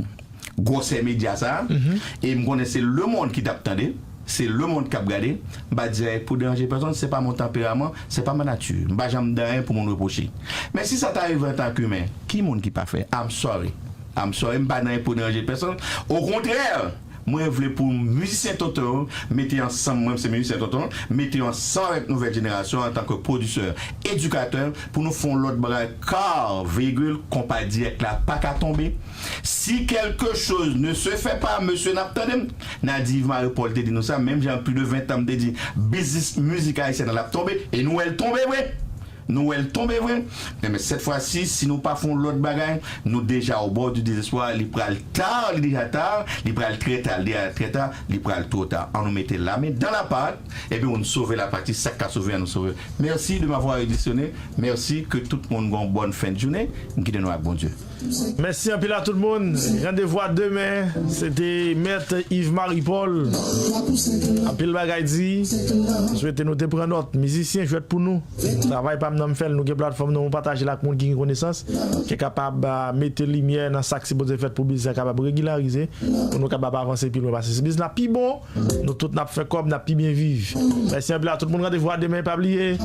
gwosè medya sa a. E m konnen se lemonn ki t ap tande, se lemonn k ap gade. M pa di anyen pou deranje pèsonn, se pa mon tanperaman, se pa ma nati. M pa janm di anyen pou moun repwoche. Men si sa ta rive antanke imen, ki moun ki pafè? I'm sorry. I'm sorry, m pa di anyen pou deranje pèsonn. Okontrè, mwen vle pou mizisyen tonton yo mete ansanm, mwen se mizisyen tonton, mete yo ansanm avèk nouvèl jenerasyon antanke pwodisè, edikatè, pou nou fè yon lòt bagay, kar, virgil, konpa dirèk la pa ka tonbe. Si quelque chose ne se fait pas, mesye, n ap tande m. N a di Yves Marie Paul te di nou sa, menm jan plis de ven tan m te di biznis mizik ayisyèn nan l ap tonbe, e nou wè l tonbe vre. Nou wè l tonbe vre. Men, men sèt fwa si, si nou pa fè yon lòt bagay, nou deja au bord du désespoir, li pral ta, li deja ta, li pral trè ta, li deja trè ta, li pral twò ta. An nou mete la main dans la pâte, epi nou sove lapati, sa k ka sove, an nou sove. Merci de m'avoir auditionné. Merci, ke tout moun gon bòn fen de jounen. M kite nou ak Bondye. Mèsi anpil a tout moun. Randevou a demen. Se te Mèt Yves Marie Paul. Anpil bagay di. M swete nou te pran nòt. Mizisyen, jwèt pou nou. Travay pa m nan m fè l. Nou gen platfòm nou, nou pataje l ak moun ki gen konesans, ki kapab, ah, mete limyè nan sa k sipoze fèt pou biznis la kapab regilarize, pou nou kapab avanse pi lwen. Paske si biznis la pi bon, nou tout n ap fè kòb, n ap pi byen viv. Mèsi anpil a tout moun. Randevou a demen, pa bliye.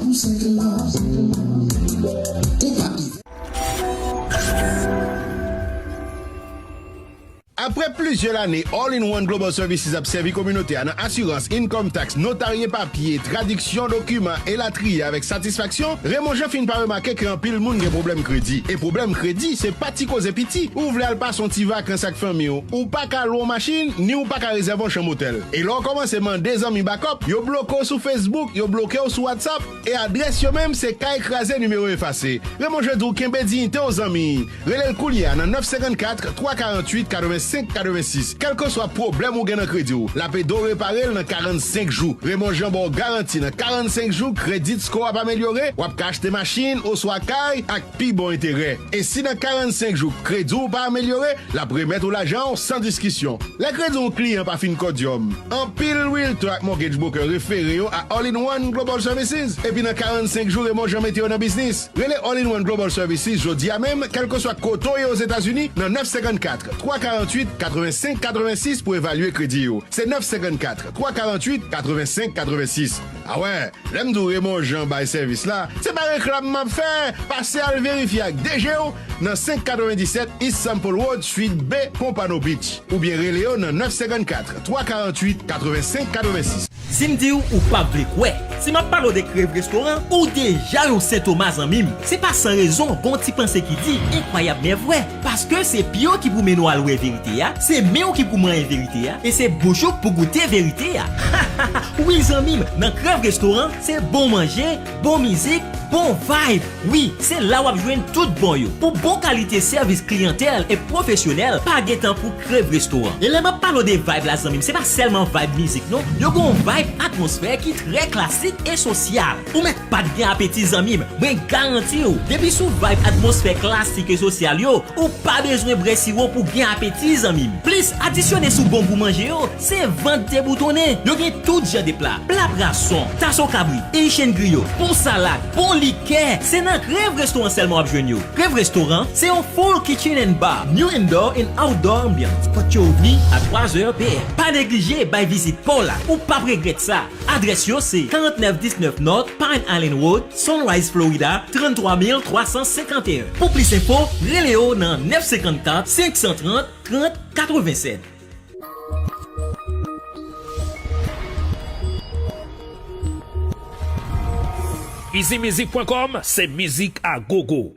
Apre plizyè lane, All in One Global Services ap sèvi kominote a nan asirans, income tax, notarye papye, tradiksyon dokiman, elatriye avèk satisfaksyon. Raymond Jean fin pa remake ke anpil moun gen pwoblèm kredi. E pwoblèm kredi, se pa ti koze piti. Ou vle al pase yon ti vakans ak fanmi w, ou pa ka lwe yon machin, ni ou pa ka rezève yon chanm otèl. E lè w kòmanse mande zanmi bakòp, yo bloke w sou Facebook, yo bloke w sou WhatsApp. E adrès yo menm, se kay kraze, nimewo efase. Raymond Jean di w kenbe diyite w, zanmi. Rele l koulye a nan nèf senkannkat, twa karanntuit, katrevennsèt. senk katrevensis. Kèlkeswa pwoblèm ou gen nan kredi w, l ap ede w repare l nan karannsenk jou. Raymond Jean ba w garanti nan karannsenk jou, credit score w ap amelyore, w ap ka achte machin oswa kay ak pi bon enterè. E si nan karannsenk jou kredi w pa amelyore, l ap remèt ou lajan w san diskisyon. Lè kredi yon kliyan pa fin kòdyòm, anpil realtor ak mortgage broker refere yo a All in One Global Services. Epi nan karannsenk jou, Raymond Jean mete yo nan biznis. Rele All in One Global Services jodi a menm, kèlkeswa kote w ye Ozetazini, nan nèf senkannkat, twa karanntuit, katrevensenk katrevensis pou evalye kredi w. Se nèf senkannkat, twa karanntuit, katrevensenk katrevensis. Awè, lè m di w Raymond Jean bay sèvis la, se pa reklam m ap fè. Pase al verifye ak D G w nan senk katrevenndisèt East Sample Road, Suite B, Pompano Beach. Oubyen rele yo nan nèf senkannkat, twa karanntuit, katrevensenk katrevensis. Si m di w, ou p ap vle kwè. Si m ap pale w de Crave Restaurant, ou deja yon Sen Toma, zanmi m. Se pa san rezon, gon ti panse ki di, enkwayab men vrè. Paske se pye w ki pou mennen w al wè verite a, se men w ki pou manyen verite a, e se bouch ou k pou goute verite a. Wi, zanmi m, nan Crave Restaurant, se bon manje, bon mizik, bon vibe. Wi, se la w ap jwenn tout bon yo. Pou bon kalite sèvis kliyantèl e pwofesyonèl, pa gen tankou Crave Restaurant. E lè m ap pale w de vibe la, zanmi m, se pa sèlman vibe mizik, non. Yo gen yon vibe atmosfè ki trè klasik e sosyal. Ou mèt pa t gen apeti, zanmi m. Mwen garanti w, depi sou vibe atmosfè klasik e sosyal yo, ou pa bezwen bwè siwo pou gen apeti, zanmi m. Plis, adisyone sou bon gou manje yo, se vant deboutonnen. Yo gen tout jan de pla, pla brason, taso kabrit, Haitian griyo, bon salad, bon likè. Se nan Crave Restaurant sèlman w ap jwenn yo. Crave Restaurant se yon full kitchen and bar, new indoor and outdoor ambiance. Fòk yo ouvri a twa zè P M. Pa neglije bay vizit pa w la, ou p ap regrèt sa. Adrès yo se karannèf diznèf North Pine Island Road, Sunrise, Florida, trannntwa mil twa san senkanteyen. Pou plis enfo, rele yo nan nèf senkannkat, senk san trant, trant katrevensèt. Easy Music point com, se mizik a gogo.